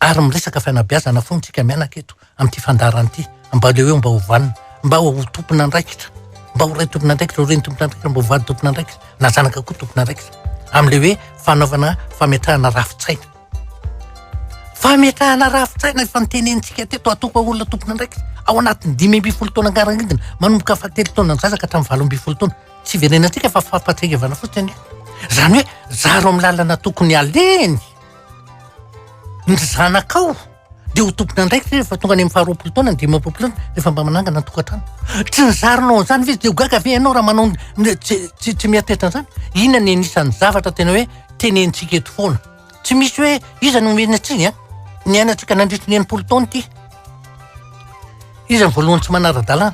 ary miresaka fanabeazana foana tsika mianaka eto amin'ity fandaharana ity mba le hoe mba ho vanona mba ho tompon'andraikitra mba ho ray tompon'andraikitra ho reny tompon'andraikitra mba ho vady tompon'andraikitra na zanaka koa tompon'andraikitra amin'le hoe fanaovana fametrahana rafi-tsaina fametrahana rafi-tsaina efa nitenenitsika teto atoko olona tompon'andraikitra ao anatin'ny 15 taona angarangidina manomboka fahatelo taona ny zaza ka hatramin'ny 18 taona tsy iverenantsika fa fampatsiahivana fotsiny zany hoe zaro amin'ny lalana tokony alehany Ny zanakao dia ho tompon'andraikitra rehefa tonga any amin'ny faharoapolo taona, ny 50 taona, rehefa mba manangana ny tokantrano. Tsy nizarinao an'izany ve izy? Dia ho gaga ve ianao raha manao ny tsy tsy tsy mieritreritra an'izany? Inona ny anisan'ny zavatra tena hoe tenenintsika eto foana? Tsy misy hoe iza no omena tsiny an? Niainantsika nandritry ny 60 taona ity. Iza ny voalohany tsy manara-dalàna?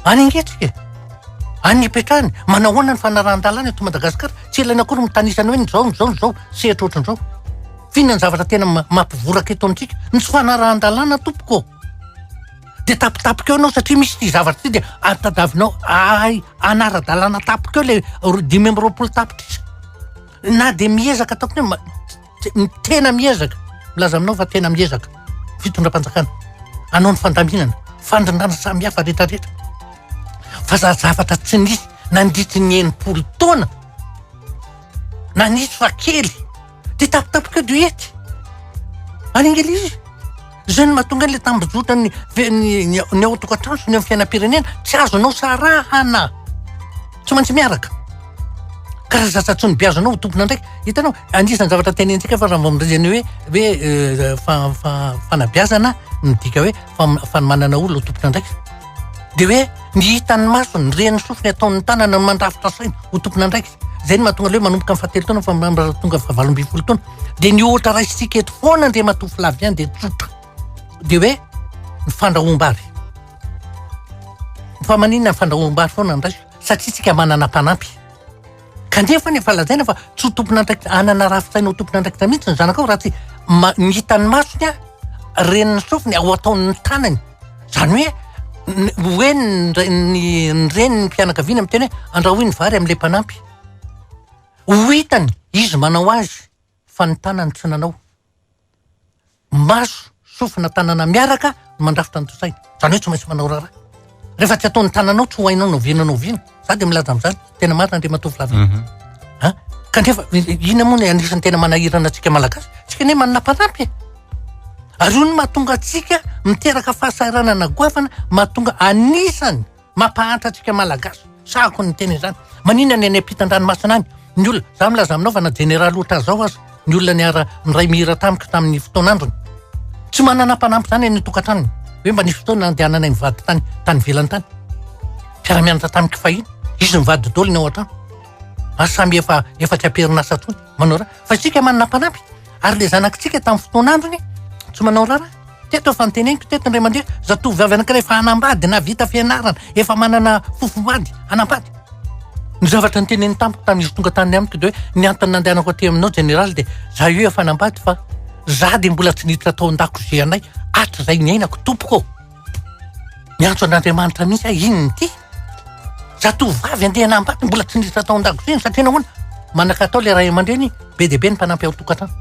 Any ange tsika e! Any ipetrahany, manao ahoana ny fanarahan-dalàna eto Madagasikara? Tsy ilaina akory mitanisa ny hoe ny zao, ny zao, ny zao, sehatra ohatran'izao. F'inona ny zavatra tena mampivoraka eto amintsika? Ny tsy fanarahan-dalàna tompoko ô! Dia tapitapika eo ianao satria misy ity zavatra ity dia tadavinao ahay hanara-dalàna tapika eo ilay 25 tapitrisa. Na dia miezaka ataoko hoe Tena miezaka, milaza aminao fa tena miezaka fitondram-panjakana hanao ny fandaminana, fandrindrana samihafa rehetrarehetra. Fa za zavatra tsy nisy nandritry ny 60 taona na nisy fa kely de tapitapika eo de ety any angelizy. Zay no mahatonga an'ilay tambajotra ny ny ny ao an-tokantrano sy ny amin'ny fiainam-pirenena tsy azonao sarahana. Tsy maintsy miaraka. Ka raha zaza tsy nobeazanao ho tompon'andraikitra, hitanao, anisan'ny zavatra tenenintsika fa raha vao miresaka hoe hoe euh, fa, fa, fanabeazana midika hoe fanomanana olona ho tompon'andraikitra. Dia hoe ny hitan'ny masony, ny ren'ny sofiny, ataon'ny tanana, ny mandrafitra saina ho tompon'andraikitra. Zay no mahatonga le hoe manomboka amin'ny fahatelo taona fa tonga fahavalo ambin'ny folo taona. Dia ny ohatra raisintsika eto foana Andriamatoa Flavien dia tsotra. Dia hoe ny fandrahoam-bary. Fa maninona ny fandrahoam-bary foana no raisiko? Satria tsika manana mpanampy. Kanefa ny efa lazaina fa tsy ho tompon'andraikitra, hanana rafi-tsaina ho tompon'andraikitra mihitsy ny zanakao raha tsy ny hitan'ny masony, ren'ny sofiny, ao ataon'ny tanany. Izany hoe hoe ny ny renin'ny mpianakaviana miteny hoe andrahoy ny vary amin'ilay mpanampy. Ho hitany izy manao azy fa ny tanany tsy nanao. Maso, sofina, tanana miaraka no mandrafitra ny tosaina. Izany hoe tsy maintsy manao raharaha. Rehefa tsy ataon'ny tananao tsy ho hainao na oviana na oviana. Za dia milaza amin'izany, tena marina Andriamatoa Flavien. Mm -hmm. Ha? Kanefa inona moa ny anisan'ny tena manahirana antsika Malagasy? Tsika anie manana mpanampy e. Ary io no mahatonga antsika miteraka fahasahiranana goavana, mahatonga anisany Mampahantra antsika Malagasy. Sahako ny miteny an'izany. Maninona ny any ampitan-dranomasina any ny olona? Za milaza aminao fa na jeneraly ohatran'izao aza ny olona niara niray mihira tamiko tamin'ny fotoan'androny. Tsy manana mpanampy izany any an-tokantranony. Hoe mba nisy fotoana nandehananay mivady tany tany ivelany tany. Mpiara-mianatra tamiko fahiny. Izy mivady daholo ny ao an-trano. Ary samy efa efa tsy am-perinasa intsony manao raha. Fa isika manana mpanampy. Ary le zanakitsika tamin'ny fotoan'androny tsy manao raharaha. Teto efa noteneniko teto indray mandeha, zatovovavy anankiray efa hanambady na vita fianarana, efa manana fofomady hanambady. Ny zavatra noteneniny tamiko tamin'izy tonga tany amiko dia hoe ny antony nandehanako aty aminao jeneraly dia za io efa hanambady fa za dia mbola tsy niditra tao an-dakozianay hatrizay niainako tompoko. Miantso an'Andriamanitra mihitsy aho, inona ity? Zatovovavy andeha hanambady mbola tsy niditra tao an-dakozia satria nahoana? Manan-katao ilay ray aman-dreny, be dia be ny mpanampy ao an-tokantrano.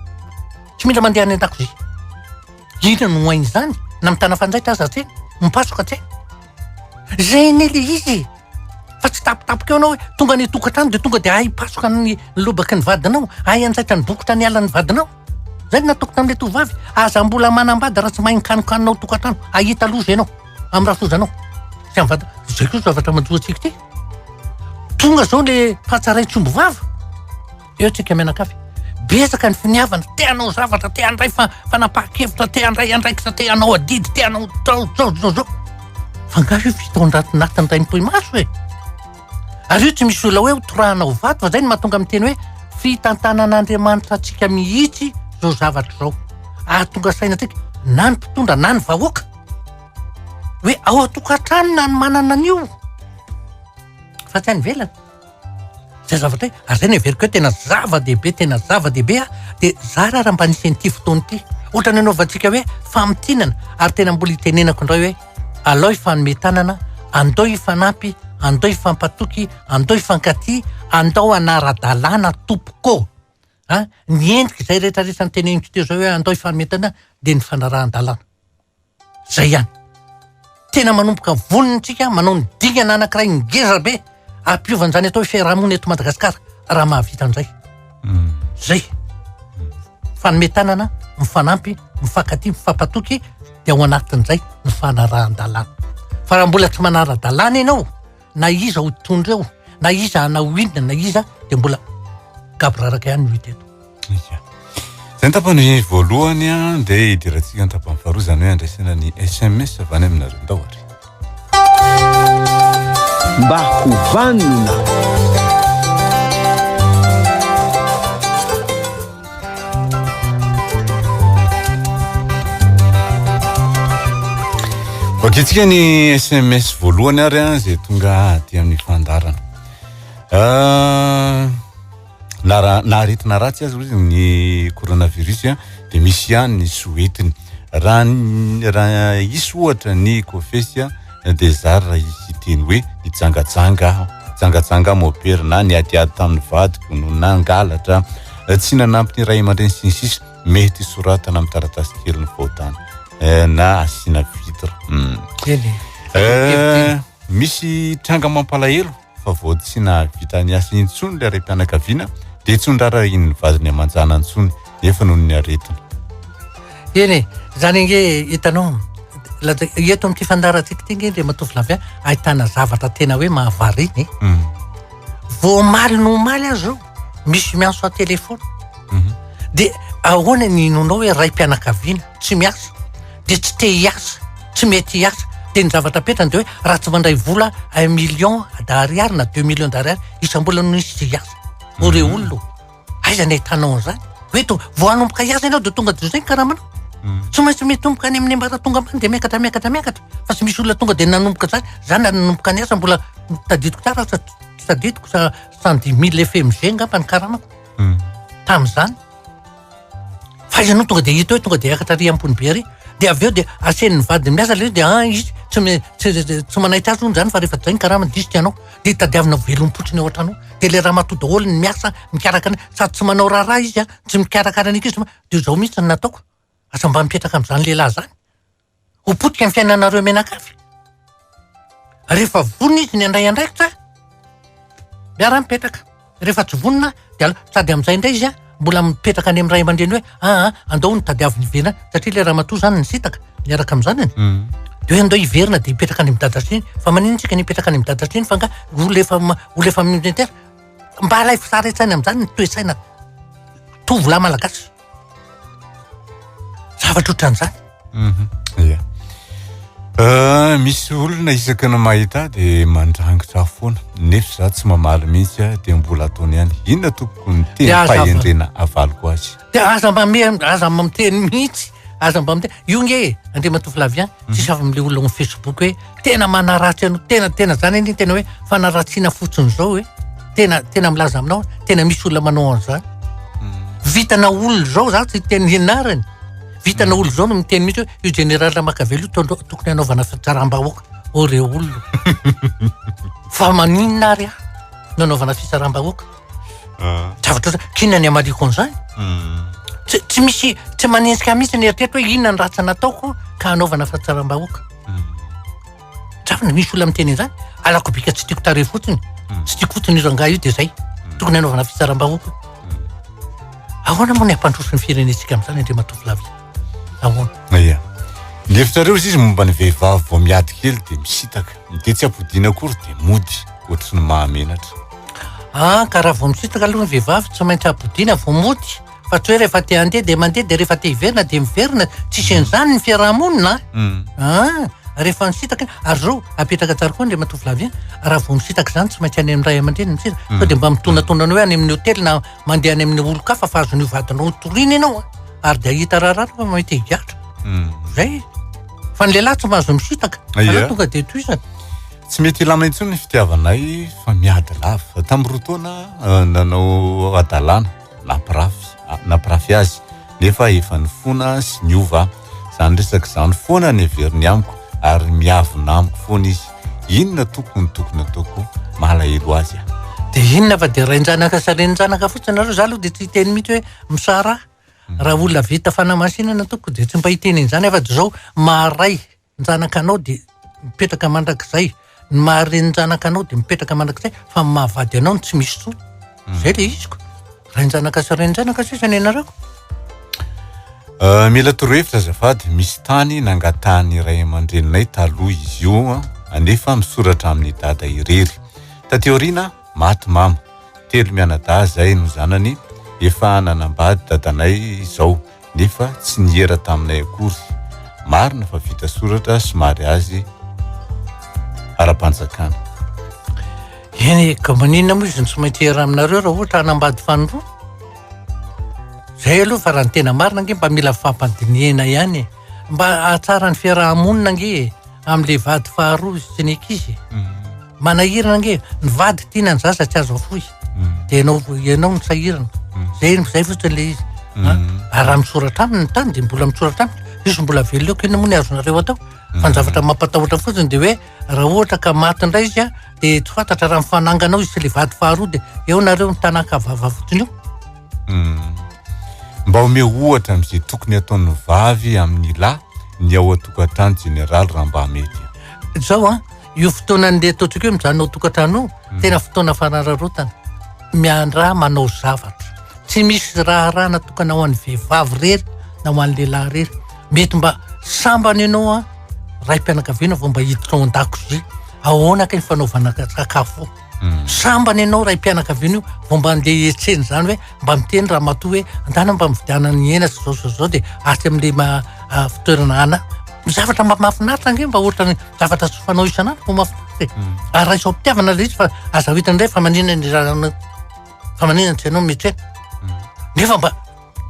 Tsy mila mandeha any an-dakozia. Inona no hain'izany? Na mitana fanjaitra aza tsena, mipasoka tsena. Zay anie le izy e! Fa tsy tampotampoka eo anao hoe tonga any an-tokantrano dia tonga dia hay hipasoka ny lobaky ny vadinao, hay hanjaitra ny bokotra ny alan'ny vadinao. Zay no nataoko tamin'ilay tovovavy. Aza mbola manambady raha tsy mahay mikanokanona ao an-tokantrano. Hahita loza ianao amin'ny rafozanao sy amin'ny vadinao. Zay koa zavatra manjo antsika ity. Tonga zao le mpatsarain tsy omby vava. Eo tsika mianakavy. Betsaka ny finiavana, te hanao zavatra, te handray fanapahan-kevitra, te handray andraikitra, te hanao adidy, te hanao zao zao zao zao. Fa angaha io fitaondratinatiny ray mipoimaso e? Ary io tsy misy olona hoe ho torahanao vato fa zay no mahatonga miteny hoe fitantanan'Andriamanitra antsika mihitsy zao zavatra zao. Ahatonga saina antsika na ny mpitondra na ny vahoaka hoe ao an-tokantrano na ny manana an'io fa tsy any ivelany. Zay zavatra hoe ary zay no heveriko hoe tena zava-dehibe tena zava-dehibe a de zara raha mba nisy an'ity fotoana ity. Ohatran'ny anaovantsika hoe famintinana ary tena mbola itenenako indray hoe alao hifanome tanana, andao hifanampy, andao hifampatoky, andao hifankatia, andao hanara-dalàna tompoko a! Ny endrik'izay rehetrarehetra noteneniko teo izao hoe andao hifanome tanana dia ny fanarahan-dalàna. Zay ihany. Tena manomboka vonona tsika manao ny dingana anankiray ngeza be hampiova an'izany atao hoe fiarahamonina eto Madagasikara raha mahavita an'izay. Mm. Zay. Fanome tanana, mifanampy, mifankatia, mifampatoky dia ao anatin'izay ny fanarahan-dalàna. Fa raha mbola tsy manara-dalàna ianao na iza ho tondro eo, na iza hanao inona na iza dia mbola gaboraraka ihany no hita eto. Ia. Izay ny tapany voalohany an, dia hidirantsika ny tapany faharoa izany hoe andraisana ny SMS avy any aminareo. Ndao ary. Mba ho vanona. Vakintsika ny SMS voalohany ary an, izay tonga aty amin'ny fandaharana. Ah, na raha na aretina ratsy aza hozy ny coronavirus a dia misy ihany ny soa entiny. Raha raha hisy ohatra ny kofesy a dia zary raha hisy hiteny hoe nijangajanga aho, nijangajanga aho mopera na niadiady tamin'ny vadiko no nangalatra, tsy nanampy ny ray aman-dreny sy ny sisa mety soratana amin'ny taratasy kely ny fahotana eh, na asiana vitre. Hmm. Eh, misy tranga mampalahelo fa vao tsy nahavita ny asa intsony ilay raim-pianakaviana dia tsy noraharahian'ny vadiny aman-janany intsony nefa noho ny aretina. Eny e, zany ange hitanao, laza- eto amin'ity fandaharantsika ity ange Andriamatoa Flavien ahitana zavatra tena hoe mahavariana e. Mm. Vao omaly no omaly aza zao, misy miantso an-telefona. Mhm. Dia ahoana ny inoanao hoe raim-pianakaviana tsy miasa? dia tsy te hiasa, tsy mety hiasa, dia ny zavatra apetrany dia hoe raha tsy mandray vola un million d'ariary na deux millions d'ariary isam-bolana no izy tsy hiasa. O re olona ô, aiza ny ahitanao an'izany? Hoe to, vao hanomboka hiasa ianao dia tonga dia izay ny karamanao. Tsy maintsy mitomboka any amin'ny ambaratonga ambany dia miakatra miakatra miakatra fa tsy misy olona tonga dia nanomboka izany. Za na nanomboka niasa mbola tadidiko tsara sa tsy tadidiko sa 110000 FMG angamba ny karamako tamin'izany. Fa aiza no tonga dia hita hoe tonga dia hiakatra ary ambony be ary dia avy eo dia asen'ny vadiny miasa le dia ah izy tsy tsy tsy manaitra azy hono zany fa rehefa zay ny karamany diso tianao dia tadiavina velom-potsiny ao an-trano dia le ramatoa daholo ny miasa mikarakara sady tsy manao raharaha izy a tsy mikarakara ny ankizy dia zao mihitsy ny nataoko asa mba mipetraka amin'izany lehilahy zany Ho potika ny fiainanareo mianakavy. Rehefa vonona izy ny handray andraikitra, miara-mipetraka. Rehefa tsy vonona dia aleo, sady amin'izay indray izy mbola mipetraka any amin'ny ray aman-dreny hoe aa andao ny tadiaviny hiverina any, satria ilay ramatoa izany nisintaka niaraka amin'ny zanany. Mm. Dia hoe andao hiverina dia hipetraka any amin'ny dada sy neny. Fa maninona isika ny hipetraka any amin'ny dada sy neny fa angaha olona efa olona efa militaire? Mba alaivo sary an-tsaina amin'izany ny toe-tsaina tovolahy malagasy. Zavatra ohatran'izany. Mhm. Ia. Euh, misy olona isaky ny mahita ahy dia mandrangitra ahy foana nefa za tsy mamaly mihitsy aho dia mbola ataony ihany. Inona tompoko ny teny Dia aza- fahendrena avaliko azy? Dia aza mba me- aza mba miteny mihitsy, aza mba miteny. Io nge e, Andriamatoa Flavien, tsisy avy amin'ilay olona ao amin'ny Facebook hoe tena manaratsy anao, tena tena zany anie tena hoe fanaratsiana fotsiny izao e. Tena tena milaza aminao, tena misy olona manao an'izany. Vitana olona izao za tsy hiteny ny anarany. Vitana olona izao no miteny mihitsy hoe io général Makavelo io tondro- tokony hanaovana fitsaram-bahoaka. Ô re olona. Fa maninona ary aho no anaovana fitsaram-bahoaka? Zavatra ohatran'izany, k'inona ny hamaliako an'izany? Tsy tsy misy tsy manenjika mihitsy ny eritreritra hoe inona ny ratsy nataoko ka hanaovana fitsaram-bahoaka. Tsapana misy olona miteny an'izany, alako bika tsy tiako tarehy fotsiny, tsy tiako fotsiny io rangahy io dia zay. Tokony hanaovana fitsaram-bahoaka. Ahoana moa ny hampandroso ny firenentsika amin'izany Andriamatoa Flavien? Ahoana? Ia. Ny hevitrareo izy izy momba ny vehivavy vao miady kely dia misitaka, dia tsy ampodiana akory dia mody, ohatry ny mahamenatra. Ah, ka raha vao misitaka aloha ny vehivavy tsy maintsy ampodiana vao mody. Fa tsy hoe rehefa te handeha dia mandeha dia rehefa te hiverina dia miverina. Tsisy an'izany ny fiaraha-monina a. Ah, rehefa nisitaka, ary zao apetraka tsara koa Andriamatoa Flavien, raha vao misitaka izany tsy maintsy any amin'ny ray aman-dreny misitaka. Sao dia mba mitonatona anao hoe any amin'ny hotely na mandeha any amin'ny olon-kafa fa azon'io vadinao toriana ianao a. Ary dia hahita raharaha fa mety higadra. Zay. Fa ny lehilahy tsy mahazo misitaka. Aleo tonga dia tohizana. Tsy mety hilamina intsony ny fitiavanay fa miady lava. Tamin'ny roa taona nanao hadalana. nampirafy nampirafy azy nefa efa nifona sy niova aho. Izany resaka izany foana no heveriny amiko ary miavona amiko foana izy. Inona tompoko no tokony ataoko? Malahelo azy aho. Dia inona fa dia rain-janaka sy renin-janaka fotsiny nareo, za aloha dia tsy hiteny mihitsy hoe misaraha. Raha olona vita fanamasinana tompoko dia tsy mba hiteny an'izany afa-tsy izao maharay Ny anao dia mipetraka mandrakizay, ny maha renin-janaka anao dia mipetraka mandrakizay, fa ny maha vady anao no tsy misy intsony. Zay le iziko. Rain-janaka sy renin-janaka sisa ny anarako. Euh, mila torohevitra azafady, misy tany nangatahan'ny ray aman-dreninay taloha izy io anefa misoratra amin'ny dada irery. Taty aoriana, maty mama. Telo mianadahy zay no zanany, efa nanambady dadanay izao. nefa tsy niera taminay akory. Marina fa vita soratra sy mariazy ara-panjakana. Eny e, ka maninona moa izy no tsy maintsy hiera aminareo raha ohatra hanambady fanindroa? Zay aloha fa raha ny tena marina ange mba mila fampandinihana ihany e. Mba hahatsara ny fiaraha-monina ange e, amin'ilay vady faharoa sy ny ankizy e. Manahirana ange, ny vady tiana ny zaza tsy azo afoy. Dia ianao ianao no sahirana. Zay zay fotsiny le izy. Ary raha misoratra aminy ny tany dia mbola misoratra aminy. Izy mbola velona eo k'inona moa ny azonareo atao? Fa ny zavatra mampatahotra fotsiny dia hoe raha ohatra ka maty indray izy a, dia tsy fantatra raha mifanangana ao izy sy le vady faharoa dia eo nareo mitanaka vava fotsiny eo. Mba omeo ohatra amin'izay tokony ataon'ny vavy amin'ny lahy ny ao an-tokantrano jeneraly raha mba mety. Zao an, Io fotoanan'le ataontsika hoe mijanona ao tokantrano io, tena fotoana fanararaotana. Miandraha manao zavatra. Tsy misy raharaha natokana ho an'ny vehivavy irery na ho an'ny lehilahy irery. Mety mba sambany ianao an, raim-pianakaviana vao mba hiditra ao an-dakozia. Ahoana kay ny fanaovana sakafo ao? Sambany ianao raim-pianakaviana io vao mba andeha hietsena izany hoe mba miteny ramatoa hoe andana mba mividiana ny hena sy izao sy izao dia atsy amin'le ma- ah, fitoerana ana. Zavatra mba mahafinaritra ange mba ohatran'ny zavatra tsy fanao isan'andro vao mahafinaritra e. Ary raiso am-pitiavana ilay izy fa aza ho hita indray fa maninona ny raharaha fa maninona tsy ianao no mietsena. Nefa mba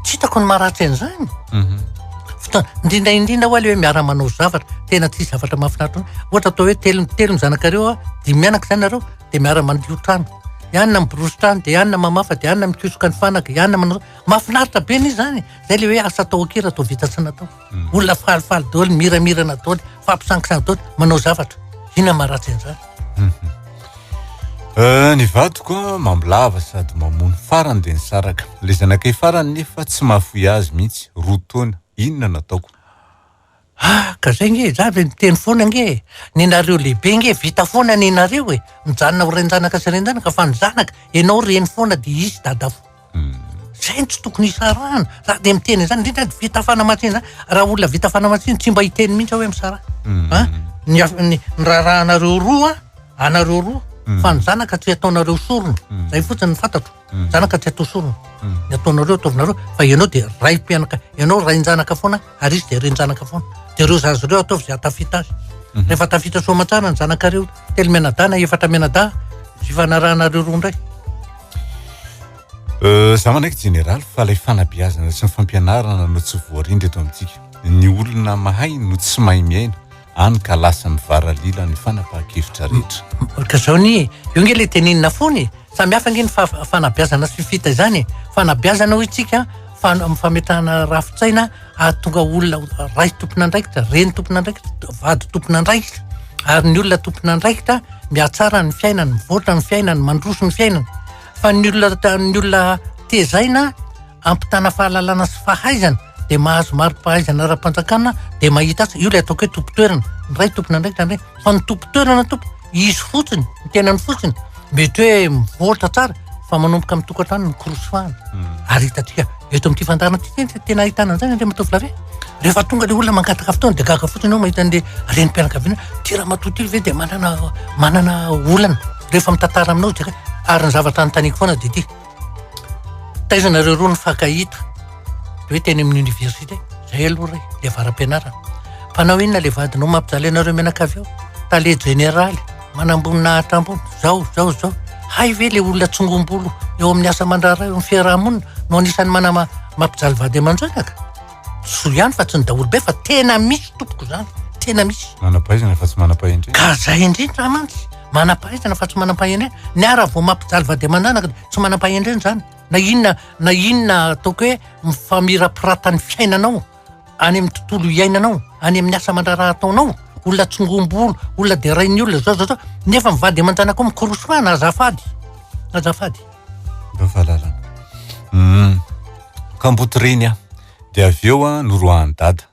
Tsy hitako ny maharatsy an'izany. Mhm. Fotoana, indrindra indrindra hoa le hoe miara-manao zavatra, tena tsy zavatra mahafinaritra. Ohatra atao hoe telo telo ny zanakareo a, dimy mianaka izany nareo, dia miara-mandio trano. I anona miborosy trano, dia i anona mamafa, dia i anona mikosoka ny fanaka, i anona manao. Mahafinaritra be anie izany. Zay le hoe asa atao ankira atao vita tsy natao. Mm. Olona falifaly daholo, miramirana daholo, fampisangisanga daholo, manao zavatra. Inona maharatsy an'izany? Mhm. Eh, ny vadiko mambolava sady mamono farany dia nisaraka. Ilay zanakay farany nefa tsy mahafoy azy mihitsy, roa taona. Inona no ataoko? Ah, ka zay nge, za ve miteny foana nge e. Nenareo lehibe nge vita foana nenareo e. Mijanona ho rain-janaka sy renin-janaka fa ny zanaka, ianao reny foana dia izy dada foana. Zay no tsy tokony hisarahana. Za dia miteny an'izany, indrindra ny vita fanamasinana. Raha olona vita fanamasinana tsy mba hiteny mihitsy aho hoe misaraha. An? Ny af- ny ny raharahanareo roa, anareo roa, fa ny zanaka tsy ataonareo sorona. Zay fotsiny no fantatro. Zanaka tsy atao sorona. Ny ataonareo ataovinareo, fa ianao dia raim-pianaka, ianao rain-janaka foana ary izy dia renin-janaka foana. Dia ireo zaza ireo ataovy izay hahatafita azy. Rehefa tafita soa aman-tsara ny zanakareo telo mianadahy na efatra mianadahy, fifanarahanareo roa indray. Euh, za manaiky jeneraly fa ilay fanabeazana sy ny fampianarana no tsy voarindra eto amintsika. Ny olona mahay no tsy mahay miaina, any ka lasa mivaralila ny fanapahan-kevitra rehetra. Ka zao anie, io nge le tenenina foana e, samy hafa nge ny fanabeazana sy fitaizana e, fanabeazana hoy tsika fametrahana rafi-tsaina hahatonga olona ray tompon'andraikitra, reny tompon'andraikitra, vady tompon'andraikitra. Ary ny olona tompon'andraikitra mihatsara ny fiainany, mivoatra ny fiainany, mandroso ny fiainany. Fa ny olona ny olona tezaina ampitana fahalalana sy fahaizana dia mahazo mari-pahaizana ara-panjakana dia mahita asa. Io ilay ataoko hoe tompon-toerana. Ny ray tompon'andraikitra ny ray. Fa ny tompon-toerana tompo, izy fotsiny, ny tenany fotsiny, mety hoe mivoatra tsara fa manomboka amin'ny tokantrano ny korosofahana. Ary hitantsika eto amin'ity fandaharana ity tena tena ahitana an'izany Andriamatoa Flavien. Rehefa tonga ilay olona mangataka fotoana dia gaga fotsiny ianao mahita an'ilay renim-pianakaviana, ity ramatoa ity ve dia manana manana olana rehefa mitantara aminao dia ary ny zavatra anontaniako foana dia ity, taiza nareo roa nifankahita? Dia hoe teny amin'ny université, zay aloha re, le avara-pianarana. Mpanao inona le vadinao mampijaly anareo mianakavy ao? Tale jeneraly, manamboninahitra ambony, zao, zao, zao. Hay ve le olona tsongombolo eo amin'ny asa aman-draharaha eo amin'ny fiaraha-monina no anisan'ny manama mampijaly vady aman-janaka? Soa ihany fa tsy ny daholobe fa tena misy tompoko zany, tena misy. Manam-pahaizana fa tsy manam-pahendrena. Ka zay indrindra mantsy, manam-pahaizana fa tsy manam-pahendrena. Ny ahy raha vao mampijaly vady aman-janaka dia tsy manam-pahendrena zany. Na inona na inona ataoko hoe mifamirapiratan'ny fiainanao any amin'ny tontolo iainanao, any amin'ny asa aman-draharaha ataonao, olona tsongombolo, olona derain'ny olona zao zao zao, nefa ny vady aman-janakao mikorosofana azafady, azafady. Ireo fahalalana. Mm. Kamboty reny aho. Dia avy eo aho noroahan'i dada.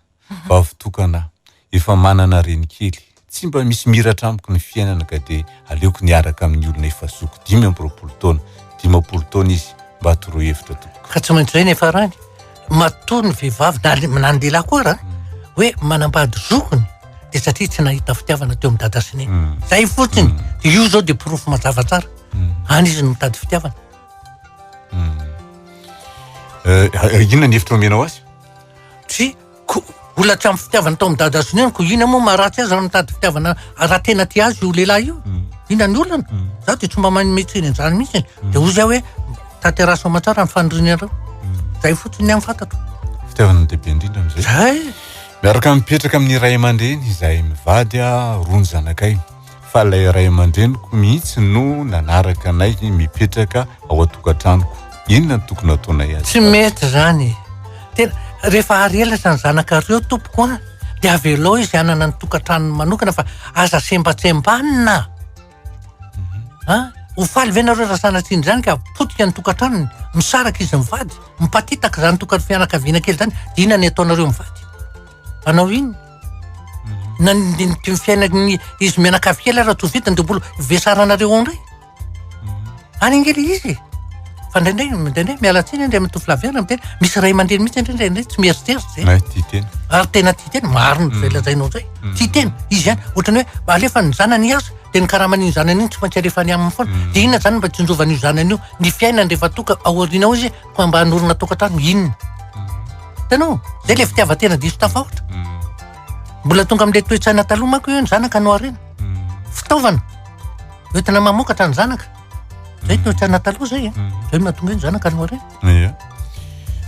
Vavy tokana aho. Efa manana renikely. Tsy mba misy miratra amiko ny fiainana ka dia aleoko niaraka amin'ny olona efa zoky 25 taona. 50 taona izy. Mba toroy hevitra tompoko. Ka tsy maintsy izay ny hiafarany. Matoa ny vehivavy na na ny lehilahy koa ara hoe manambady zokiny dia satria tsy nahita fitiavana teo amin'ny dada sy neny. Zay fotsiny. Dia io izao dia porofo mazava tsara. Any izy no mitady fitiavana. Eh, inona ny hevitra omenao azy? Tsy, ko olona tsy ampy fitiavana tao amin'ny dada sy neny, ko inona moa maharatsy azy raha mitady fitiavana raha tena tia azy io lehilahy io? Inona ny olana? Za dia tsy mba manome tsiny an'izany mihitsy. Dia hoy za hoe tanteraho soamantsara ny fanirianareo. Zay fotsiny ny ahy fantatro. Fitiavana no lehibe indrindra amin'izay. Zay. Miaraka mipetraka amin'ny ray aman-dreny izahay mivady roa ny zanakay. Fa ilay ray aman-dreniko mihitsy no nanaraka anay mipetraka ao an-tokantranoko. Inona no tokony hataonay azy? Tsy mety izany e. Tena rehefa ary elatra ny zanakareo tompoko an, dia avelao izy hanana ny tokantranony manokana fa aza sembatsembanina. An, ho faly ve nareo raha sanatria an'izany ka potika ny tokantranony, misaraka izy mivady, mipatitaka izany tokan- fianakaviana kely izany, dia inona ny ataonareo mivady? Hanao inona? Na ny ny fiainan'ny izy mianakavy kely ara tsy ho vitany dia mbola vesaranareo ao indray. Any ange le izy e. Fa indraindray indraindray miala tsiny Andriamatoa Flavien raha miteny, misy ray aman-dreny mihitsy indraindray indraindray tsy mieritreritra zay. Ay, tia tena. Ary tena tia tena, marina zay lazainao zay. Tia tena, izy ihany. Ohatran'ny hoe alefa ny zanany hiasa, dia ny karaman'iny zanany iny tsy maintsy alefany aminy foana. Dia inona zany mba tsinjovan'io zanany io ny fiainany rehefa toka ao aoriana ao izy fa mba hanorina tokantrano, inona? Hitanao? Zay le fitiavan-tena diso tafahoatra. Mbola tonga amin'ilay toe-tsaina taloha manko hoe ny zanaka no harena. Fitaovana entina mamokatra ny zanaka. Zay toe-tsaina taloha zay e. Zay no mahatonga hoe ny zanaka no harena. Ia.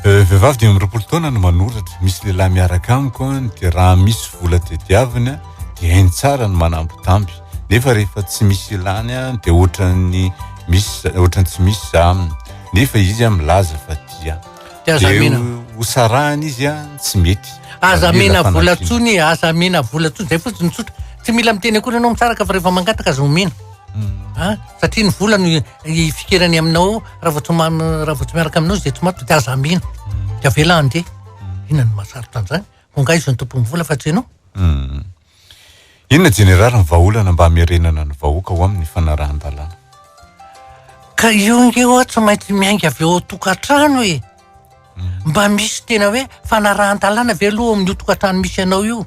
Eh, vehivavy 25 taona no manoratra. Misy lehilahy miaraka amiko an, dia raha misy vola tediaviny an, dia hainy tsara ny manambitamby. Nefa rehefa tsy misy ilany an, dia ohatran'ny misy ohatran'ny tsy misy za aminy. Nefa izy an milaza fa tia. Dia aza Dia amena. ho sarahana izy an, tsy mety. Aza Mila amena vola fanampiana. tsony e, aza amena vola tsony, zay fotsiny tsotra. Tsy mila miteny akory ianao misaraka fa rehefa mangataka aza omena. Ah, satria ny vola no ifikirany aminao raha vao tsy raha vao tsy miaraka aminao izy dia tsy maty dia aza amena. Dia avela handeha. Inona no mahasarotra an'izany? Koa angaha izy no tompon'ny vola fa tsy ianao? Inona jeneraly ny vahaolana mba hamerenana ny vahoaka ho amin'ny fanarahan-dalàna? Ka io nge hoa tsy maintsy miainga avy ao an-tokantrano e! Mba misy tena hoe fanarahan-dalàna ve aloha ao amin'io tokantrano misy anao io?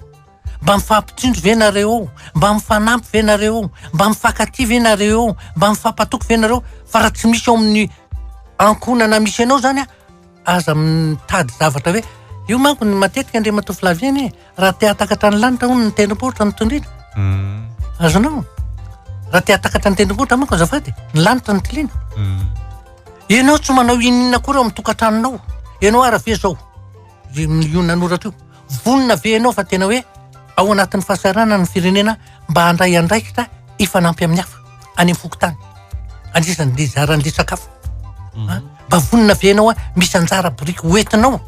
Mba mifampitsinjo ve nareo ao? Mba mifanampy ve nareo ao? Mba mifankatia ve nareo ao? Mba mifampatoky ve nareo? Fa raha tsy misy ao amin'ny ankohonana misy anao zany an, aza mitady zavatra hoe io manko ny matetika Andriamatoa Flavien e, raha te hahatakatra ny lanitra hono ny tendrombohitra no tondrina. Mm. Azonao? Raha te hahatakatra ny tendrombohitra manko azafady, ny lanitra no tiliana. Mm. Ianao tsy manao inona akory ao amin'ny tokantranonao. Ianao ara ve zao? Io nanoratra io. Vonona ve ianao fa tena hoe ao anatin'ny fahasahiranana ny firenena mba handray andraikitra hifanampy amin'ny hafa any amin'ny fokontany? Anisan'ny izaran'ilay sakafo. Mhm. Mba vonona ve ianao misy anjara biriky hoentinao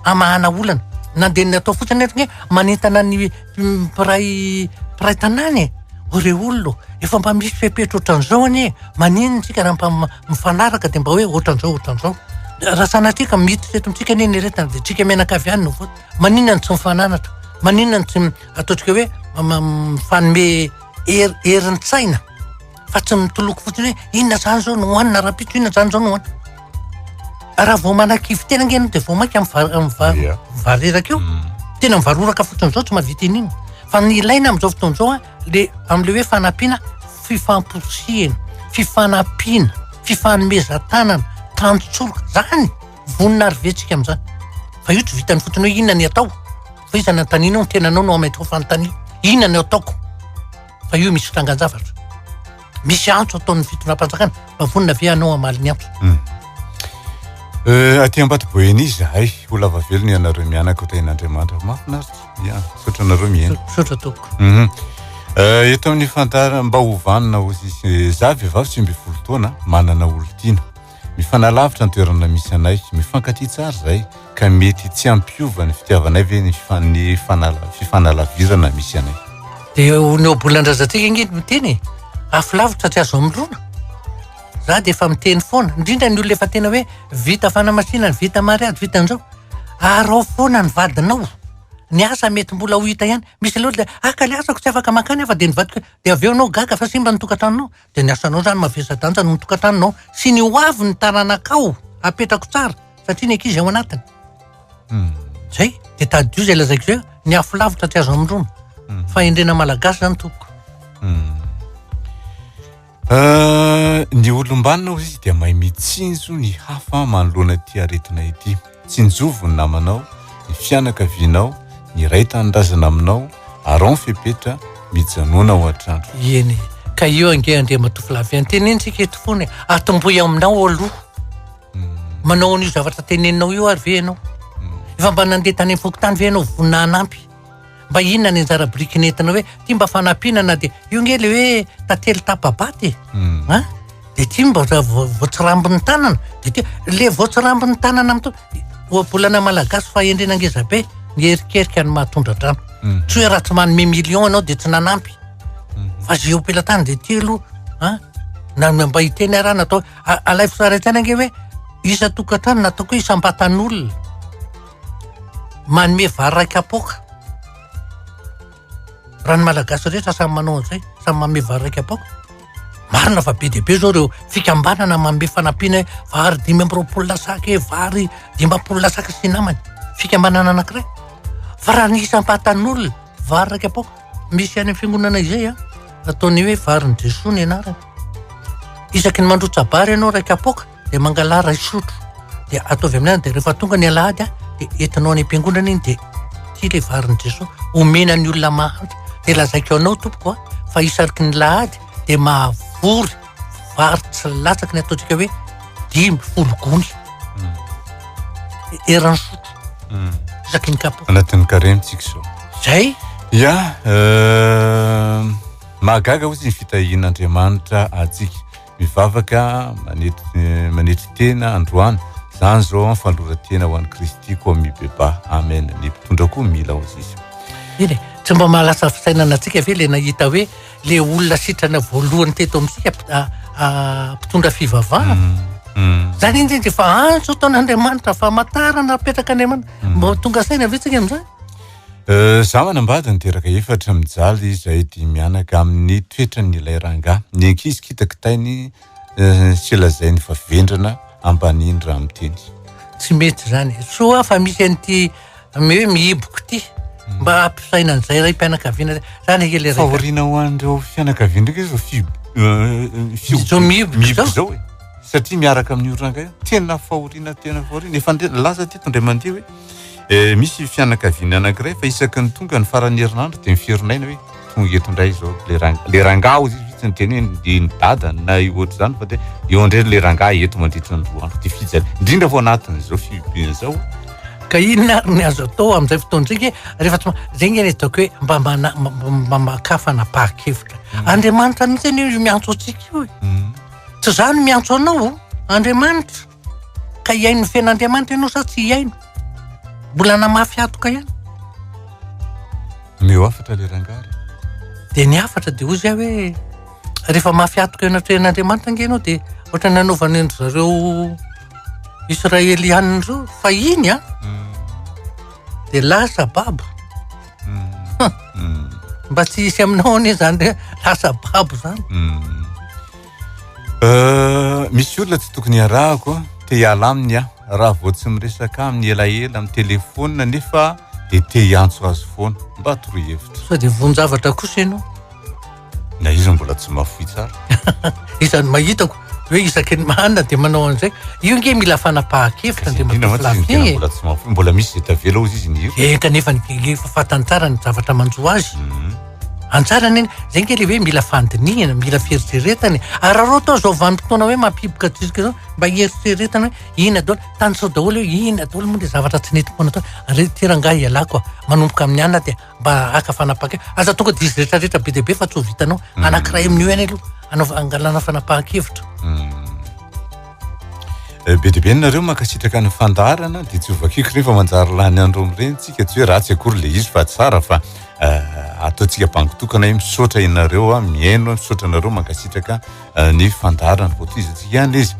hamahana olana? Na dia ny atao fotsiny aza hoe manentana ny mpiray mpiray tanàna e. O re olona ô, efa mba misy fepetra ohatran'izao anie e, maninona isika raha mba mifanaraka dia mba hoe ohatran'izao ohatran'izao. Raha sanatria ka miditra eto amintsika anie ny aretina dia tsika mianakavy ihany no voa. Maninona no tsy mifananatra? Maninona no tsy ataontsika hoe mifanome hery herin-tsaina fa tsy mitoloko fotsiny hoe inona izany izao no hohanina rahampitso, inona izany izao no hohanina. Raha vao manakivy tena ange ianao dia vao mainka mivareraka eo. Tena mivaroraka fotsiny izao tsy mahavita inona. Fa ny ilaina amin'izao fotoana izao an, le amin'le hoe fanampiana, fifamporisihina, fifanampiana, fifanomezan-tanana, tantsoroka, zany vonona ary ve tsika amin'izany? Fa io tsy vitan'ny fotsiny hoe inona ny atao, fa iza no anontanianao, ny tenanao no ametrao fanontaniana, inona ny ataoko? Fa io misy trangan-javatra, misy antso ataon'ny fitondram-panjakana, mba vonona ve ianao hamaly ny antso? Hmm. Eh, aty Ambato Boeny izahay, ho lava velona ianareo mianaka ho tahin'Andriamanitra. Mahafinaritra. Ya, misaotra anareo mihaino. Misaotra tompoko. Mhm. Eh, eto amin'ny fantara mba ho vanona ho sisy za vehivavy 19 taona manana olon-tiana. Mifanalavitra ny toerana misy anay, mifankatia tsara zay ka mety tsy hampiova ny fitiavanay ve ny ny fifanalavirana misy anay. Dia ny ohabolan-drazantsika ange no miteny e, afo lavitra tsy azo amindroana. Za dia efa miteny foana, indrindra ny olona efa tena hoe vita fanamasinana, vita mariazy, vita an'izao. Araho foana ny vadinao. Ny asa mety mbola ho hita ihany. Misy ilay olona ah ka le asako tsy afaka mankany aho fa dia ny vadiko dia avy eo ianao gaga fa simba ny tokantranonao. Dia ny asanao izany mavesa-danja noho ny tokantranonao sy ny ho avy ny taranakao apetrako tsara satria ny ankizy ao anatiny. Hmm. Zay, dia tadidio izay lazaiko izay, ny afo lavitra tsy azo amindrona. Hmm. Fahendrena malagasy izany tompoko. Hmm. Euh, ny olom-banona hozy izy dia mahay mitsinjo ny hafa manoloana ity aretina ity. Tsinjovo ny namanao, ny fianakavianao, ny iray tanindrazana aminao, araho ny fepetra, mijanona ao an-trano. Eny e, ka io ange Andriamatoa Flavien, teneno tsika eto foana e, atombohy aminao aloha. Manao an'io zavatra teneninao io ary ve ianao? Efa mba nandeha tany amin'ny fokontany ve ianao vonona hanampy? Mba inona ny anjara biriky nentinao hoe ty mba fanampiana na dia io nge le hoe tantely tapa-bato e. Hmm. An? Dia ty mba voatsirambin'ny tanana. Dia ty le voatsirambin'ny tanana amin'ito ohabolana malagasy fahendrena ngeza be ny erikerika ny mahatondra-drano. Hmm. Tsy hoe raha tsy manome million ianao dia tsy nanampy. Hmm. Fa zay eo am-pelatany dia ty aloha an na mba hiteny ara natao alaivo sary an-tsaina ange hoe isan-tokantrano nataoko hoe isam-batan'olona. Manome vary iray kapoaka. Raha ny Malagasy rehetra samy manao an'izay, samy manome vary iray kapoaka. Marina fa be dia be izao ireo fikambanana manome fanampiana hoe vary 25 lasaka e, vary 50 lasaka sy namany. Fikambanana anankiray. Fa raha ny isam-patan'olona, vary iray kapoaka, misy any amin'ny fiangonana izay an, ataony hoe varin'i Jesoa ny anarany. Isaky ny mandrotsa-bary ianao iray kapoaka, dia mangalà ray sotro dia ataovy amin'izany dia rehefa tonga ny alahady a dia entinao any am-piangonana iny dia ity le varin'i Jesoa omena ny olona mahantra dia lazaiko anao tompoko a fa isaky ny lahady dia mahavory vary tsy latsaky ny ataontsika hoe 50 gony hmm. eran'ny sotro hmm. isaky ny kapoaka anatin'ny karemy tsika izao zay ya euh, mahagaga ozy ny fitahian'Andriamanitra antsika Mivavaka manetry manetry tena androany zany zao an fanoloran-tena ho an'i Kristy koa mibebaha amen ny mpitondra koa mila ozizy. Eny e, tsy mba mahalasa fisainana antsika ve le nahita hoe le olona sitrana voalohany teto amintsika mpitondra fivavahana? Zany indrindra efa antso ataon'Andriamanitra, famantarana apetrak'Andriamanitra. Mba tonga saina ve tsika amin'izany? Za manambady niteraka efatra, mijaly izahay dimy mianaka amin'ny toetran'ilay rangahy. Ny ankizy kitakitainy sy lazainy fa vendrana ambaniny raha miteny. Tsy mety izany. Soa fa misy an'ity hoe mihiboka ity mba hampisaina an'izay raim-pianakaviana zay. Zany ange le Fahoriana ho an'ireo fianakaviana ireo izao fi Izao mihiboka mihiboka izao e. Satria miaraka amin'io rangahy io. Tena fahoriana tena fahoriana. Efa nilaza teto indray mandeha hoe Eh, misy fianakaviana anankiray fa isaky ny tonga ny faran'ny herinandro dia miferinaina hoe tonga eto indray izao le rang le rangahy hozy izy tsy niteny hoe ny ny dadany na ohatr' izany fa dia eo indray le rangahy eto mandritra ny roa andro dia fijaly indrindra fa anatin'izao fihibohana izao. Ka inona ary ny azo atao amin'izay fotoana izay nge rehefa tsy zay nge ny ataoko hoe mba mana mba makà fanapahan-kevitra. Andriamanitra mihitsy anie io miantso antsika io e. Tsy izaho no miantso anao, Andriamanitra. Ka hihaino ny fen'Andriamanitra ianao sa tsy hihaino? Mbola namafy hatoka ihany. Omeo hafatra le rangahy re. Dia ny hafatra dia hozy aho hoe rehefa mafy atoka eo anatrehan'Andriamanitra ange ianao dia ohatran'ny nanaovany an-dry zareo Israelianina ireo fahiny an, dia lasa babo. Mba tsy hisy aminao anie izany hoe lasa babo izany. Misy olona tsy tokony hiarahako, te hiala aminy aho. Raha vao tsy miresaka aminy elaela amin'ny telefaonina nefa dia te hiantso azy foana. Mba toroy hevitra. Sao dia voan-javatra kosa ianao? Na iza mbola tsy mahafoy tsara. Iza no mahitako hoe isaky ny mahanina dia manao an'izay. Io nge mila fanapahan-kevitra Andriamatoa Flavien e. Mbola tsy mahafoy, mbola misy izay tavela hozy izy ny Eh kanefa efa fantany tsara ny zavatra manjo azy. Mhm. Antsara anie, zay nge le hoe mila fandinihana, mila fieritreretana e. Ary raha atao zao vanim-potoana hoe mampihiboka antsika zao, mba hieritreretana hoe inona daholo, tanisao daholo hoe inona daholo moa le zavatra tsy nety foana tao. Ary ty rangahy ialako a, manomboka amin'ny anona dia mba haka fanapahan-kevitra. Aza tonga dia izy rehetrarehetra be dia be fa tsy ho vitanao. Mm. Anankiray amin'io ihany aloha, anaova angalana fanapahan-kevitra. Mm. Eh, be dia be nareo mankasitraka ny fandaharana dia tsy ho vakiko rehefa manjary lany andro amin'ireny tsika tsy hoe ratsy akory le izy fa tsara fa eh, ataontsika bango tokana hoe misaotra ianareo a mihaino misaotra anareo mankasitraka eh, ny fandaharana vao tohizantsika ihany le izy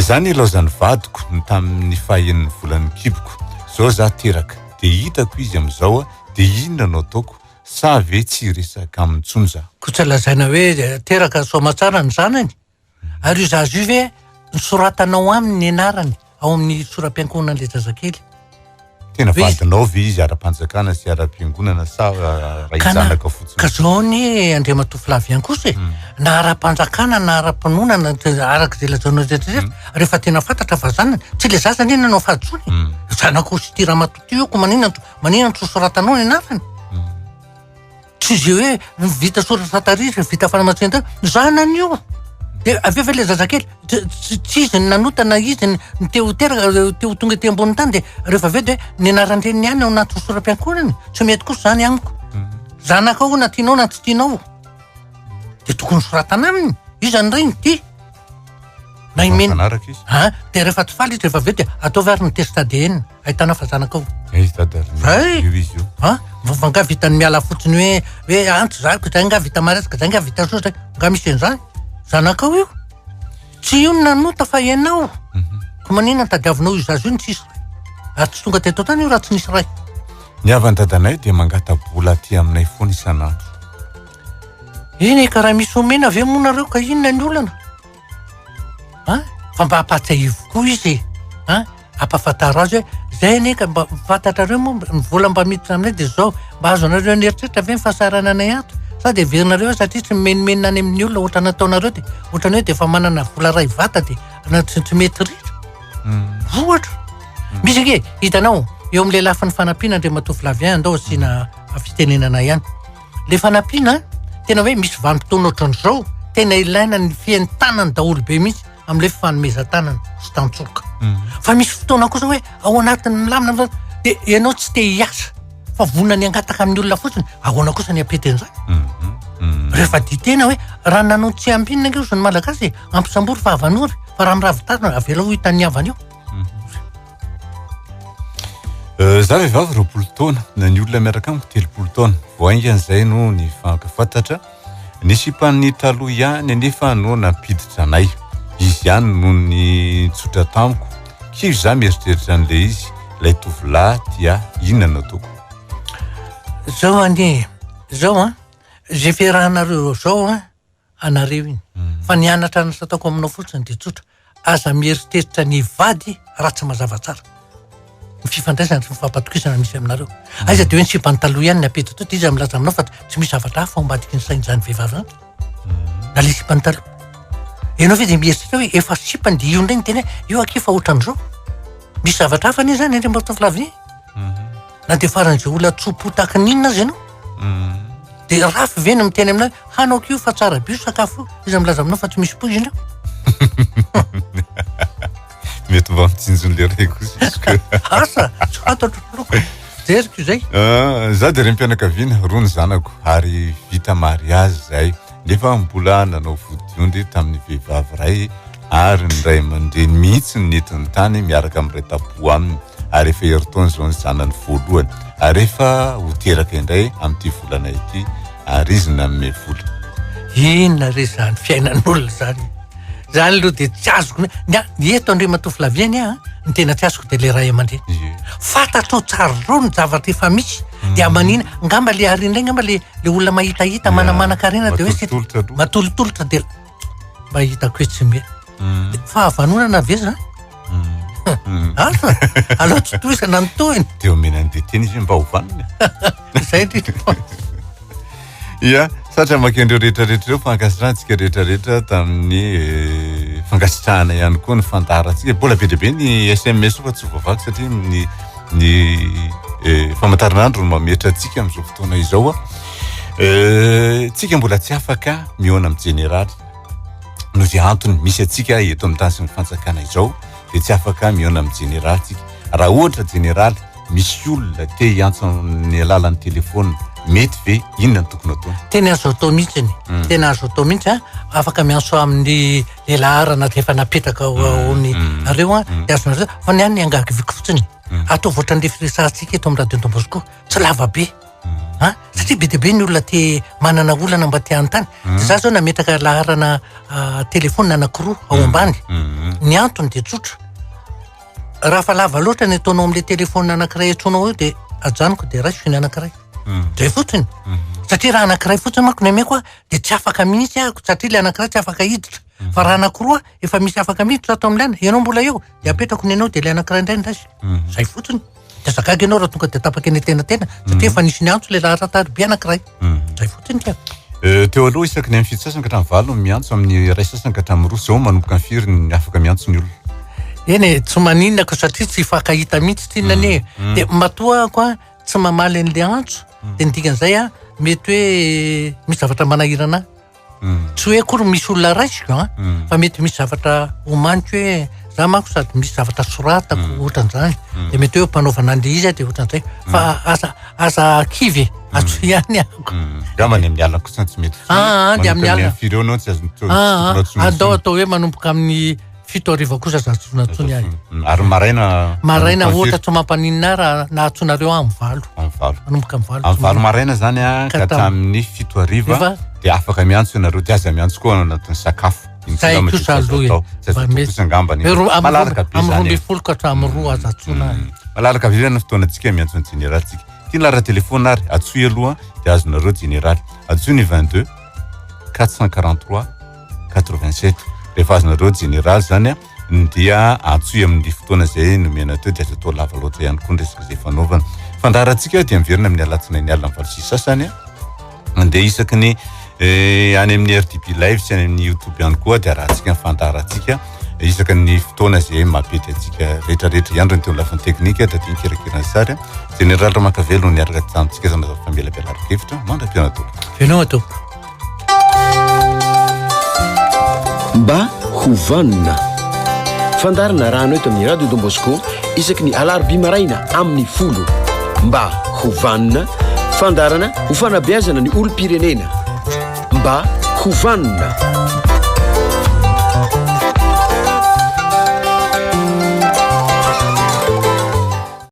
za nilaozan'ny vadiko ny tamin'ny fahenin'ny volan'ny kiboko zao za teraka dia hitako izy amin'izao dia inona no ataoko sa ve tsy hiresaka aminy intsony za? Koa tsy lazaina hoe teraka soamatsara ny zanany? Ary io zaza io ve nosoratanao aminy ny anarany ao amin'ny sora-piankohonan'ilay zazakely? Tena vadinao ve izy ara-panjakana sy ara-piangonana sa ray zanaka fotsiny? Ka zao anie Andriamatoa Flavien kosa e, na ara-panjakana na ara-pinoana na araka izay lazainao rehetra rehetra, rehefa tena fantatra fa zanany, tsy ilay zaza anie nanao fahadisoana e, zanakao sy ity ramatoa ity io ko maninona maninona tsy hosoratanao ny anarany? Tsy izay hoe vita soratra tary sy vita fanamatsian-tena, zanany io. Dia avy eo ve ilay zazakely, tsy tsy izy no nanota na izy no te ho teraka, te ho tonga ety ambonin'ny tany dia rehefa avy eo dia ny anaran-dreniny ihany ao anatin'ny sora-piankohonana. Tsy mety kosa izany amiko. Zanakao io na tianao na tsy tianao. Dia tokony soratana aminy. Iza ny rainy ity? Na i Mena. Mifanaraka izy. Ah, dia rehefa tsy faly izy rehefa avy eo dia ataovy ary ny test ADN. Ahitana fa zanakao. Izy dada Zay. io izy io. Ah, fa nga vita ny miala fotsiny hoe hoe antso zako zay nga vita maresaka zay nga vita soa zay. Nga misy an'izany? Zanakao io. Tsy io no nanota fa ianao. Mhm. Ko maninona tadiavinao io zaza io no tsisy ray. Ary tsy tonga teto an-tany io raha tsy nisy ray. Ny havan'ny dadanay dia mangata-bola aty aminay foana isan'andro. Eny e, ka raha misy omena ve moa nareo ka inona ny olana? An? Fa mba ampahatsiahivo koa izy e. An? Ampahafantaro azy hoe zay anie ka mba fantatrareo moa ny vola mba miditra aminay dia zao. Mba azonareo an'eritreritra ve ny fahasahirananay ato? Sa dia heverinareo hoe satria tsy mimenomenona any amin'ny olona ohatran'ny ataonareo dia ohatran'ny hoe dia efa manana vola ray vata dia na tsy tsy mety ritra? Ohatra. Misy ange, hitanao, eo amin'ilay lafiny fanampiana Andriamatoa Flavien, andao asiana fitenenana ihany. Le fanampiana tena hoe misy vanim-potoana ohatran'izao tena ilaina ny fientanan'ny daholobe mihitsy amin'ilay fanomezan-tanana sy tantsoroka. Mhm. Fa misy fotoana kosa hoe ao anatin'ny milamina fa de ianao tsy te hiasa fa vonona ny hangataka amin'ny olona fotsiny, ahoana kosa ny hampety an'izany? Mhm. Mhm. Rehefa ditena hoe raha nanao tsy ambinina ange ozy ny Malagasy e, ampisambory fa havanory, fa raha miravitarina avelao ho hitan'ny havany eo. Eh, za vehivavy 20 taona, na ny olona miaraka amiko 30 taona. Vao haingana izay no nifankafantatra. Ny sipan'ny taloha ihany anefa no nampiditra anay. Izy ihany no nitsotra tamiko. Kivy za mieritreritra an'ilay izy, ilay tovolahy tia inona no ataoko? Zao anie, zao an, zay fiarahanareo zao an, anareo iny. Fa ny anatra nataoko aminao fotsiny dia tsotra, aza mieritreritra ny hivady raha tsy mazava tsara ny fifandraisana sy ny fampatokisana misy aminareo. Aiza dia hoe ny sipany taloha ihany ny apetitoto, iza milaza aminao fa tsy misy zavatra hafa ao ambadiky ny sain'izany vehivavy izany? Na le sipany taloha. Ianao ve dia mieritreritra hoe efa sipany dia io indray ny tena hoe io akia fa ohatran'izao. Misy zavatra hafa anie izany Andriamatoa Flavien. Na dia faran'izay olona tso-po tahaka ny inona aza ianao. Dia rafy ve ny miteny aminao hoe hano akia io fa tsara be io sakafo io, iza milaza aminao fa tsy misy poizina io? Mety mba mitsinjo ny leray kosa izy ko. Asa, tsy fantatro aloha. Jeriko izay. Ah, za dia renim-pianakaviana, roa ny zanako ary vita mariazy zahay. Nefa mbola nanao vodiondry tamin'ny vehivavy iray ary ny ray aman-dreny mihitsy no nentiny tany miaraka amin'ny ray tampo aminy ary efa herintaona izao ny zanany voalohany ary efa ho teraka indray amin'ity volana ity. Ary izy nanome vola. Inona re izany fiainan'olona izany? Izany aloha dia tsy azoko mihitsy. Ny ahy, ny eto Andriamatoa Flavien anie an, ny tena tsy azoko dia ilay ray aman-dreny. Ie. Fantatrao tsara reo ny zavatra efa misy, dia manina, angamba le ary indray angamba le le olona mahitahita Ya, manamanan-karena dia hoe matolotolotra aloha. matolotolotra dia mba hitako hoe tsy mety. Fahavanonana ve zany? Asa, aleo tsy tohizana ny tohiny. Dia omena an'i Deteny izy hoe mba ho vanona. Izay indrindra. Ia, satra maka an'ireo rehetra rehetra ireo fa ankasitrahantsika rehetra rehetra tamin'ny eh, fankasitrahana ihany koa ny fandaharantsika. Mbola be dia be ny SMS fa tsy voavaky satria ny ny eh, famantaranandro no mametra antsika amin'izao fotoana izao. Eh, tsika mbola tsy afaka mihaona amin'ny jeneraly noho izay antony misy antsika eto amin'ny tany sy ny fanjakana izao dia tsy afaka mihaona amin'ny jeneraly tsika. Raha ohatra jeneraly misy olona te hiantso amin'ny alalan'ny telefona, mety ve? Inona no tokony ataony? Tena azo atao mihitsy ny. Mm. Tena azo atao mihitsy a. Afaka miantso amin'ny le laharana efa napetraka ao ao-ny nareo a, dia azonareo fa ny any angaviko fotsiny. Ataovy ohatran'le firesahantsika eto amin'ny radio Don Bosco, tsy lava be. A, satria be dia be ny olona te manana olana mba te hanontany. Dia za zao nametraka laharana telefona anankiroa ao ambany. Ny antony dia tsotra. Raha fa lava loatra ny ataonao amin'ilay telefona anankiray antsoinao eo dia ajanoko dia raisiko ny anankiray. Zay fotsiny. Satria raha anankiray fotsiny manko ny ameko a, dia tsy afaka mihitsy aho satria ilay anankiray tsy afaka hiditra. Fa raha anankiroa efa misy afaka miditra ato amin'ilay ana, ianao mbola eo dia apetrako ny anao dia ilay anankiray indray no raisiko. Zay fotsiny. Dia aza gaga ianao raha tonga dia tapaka eny an-tenatena satria efa nisy niantso ilay laharan-tariby anankiray. Zay fotsiny ka. Teo aloha isaky ny amin'ny fito sasany ka hatramin'ny valo no miantso, amin'ny iray sasany ka hatramin'ny roa. Izao manomboka amin'ny firy ny afaka miantso ny olona? Eny e, tsy maninona ko satria tsy hifankahita mihitsy ity inona anie. Dia matoa aho an, tsy mamaly an'ilay antso, dia ny dikan'izay an, mety hoe misy zavatra manahirana ahy. Tsy hoe akory misy olona raisiko an, fa mety misy zavatra omaniko hoe za manko sady misy zavatra soratako ohatran'izany, dia mety hoe ampanaovana an'ilay izy aho dia ohatran'izay. Fa aza aza kivy e, antsoy ihany aho. Angamba ny amin'ny alina kosa tsy mety. Ah, ah, dia amin'ny Manomboka alina. firy eo anao tsy azo Ah, ah, tsy tokony andao atao hoe manomboka amin'ny 7 hariva kosa za tsy antsoiny ahy. Ary maraina Maraina manomboka amin'ny ohatra firy? tsy mampaninona ahy raha na antsoinareo aho amin'ny 8. Amin'ny 8. Manomboka amin'ny 8. Amin'ny 8 maraina zany a, Ka ka hatramin'ny 7 hariva Hariva. dia afaka miantso ianareo, dia aza miantso koa ao anatin'ny sakafo. Iny Zay angamba dia kosa tsy azo aloha e. atao. Tsy azo Mba atao mety. kosa angamba ny Hoe roa- amin'ny malalaka be amin'ny zany e. 12 ka hatramin'ny 2 aza antsoina ahy. Malalaka be zany ny fotoanantsika miantso ny jeneralintsika. Ity ny laharan-telefona ary antsoy aloha dia azonareo jeneraly. Antsoy ny 22 443 87. Rehefa azonareo jeneraly zany a, dia antsoy amin'ny fotoana izay nomena teo dia aza atao lava loatra ihany koa ny resaka izay fanaovana. Fandaharantsika dia miverina amin'ny alatsinainy alina amin'ny 8:30. Mandeha isaky ny eh, any amin'ny RDB Live sy any amin'ny YouTube ihany koa dia arahantsika ny fandaharantsika isaky ny fotoana izay mampety antsika rehetrarehetra. Iandro ny teo amin'ny lafiny teknika, Daddy nikirakira ny sary. Jeneraly Ramakavelo no niaraka tamintsika izany famelabelarikevitra mandra-pihaona tompoko. Veloma tompoko. Mba ho vanona. Fandaharana arahana eto amin'ny Radio Don Bosco isaky ny alarobia maraina amin'ny 10. Mba ho vanona. Fandaharana ho fanabeazana ny olom-pirenena. Mba ho vanona.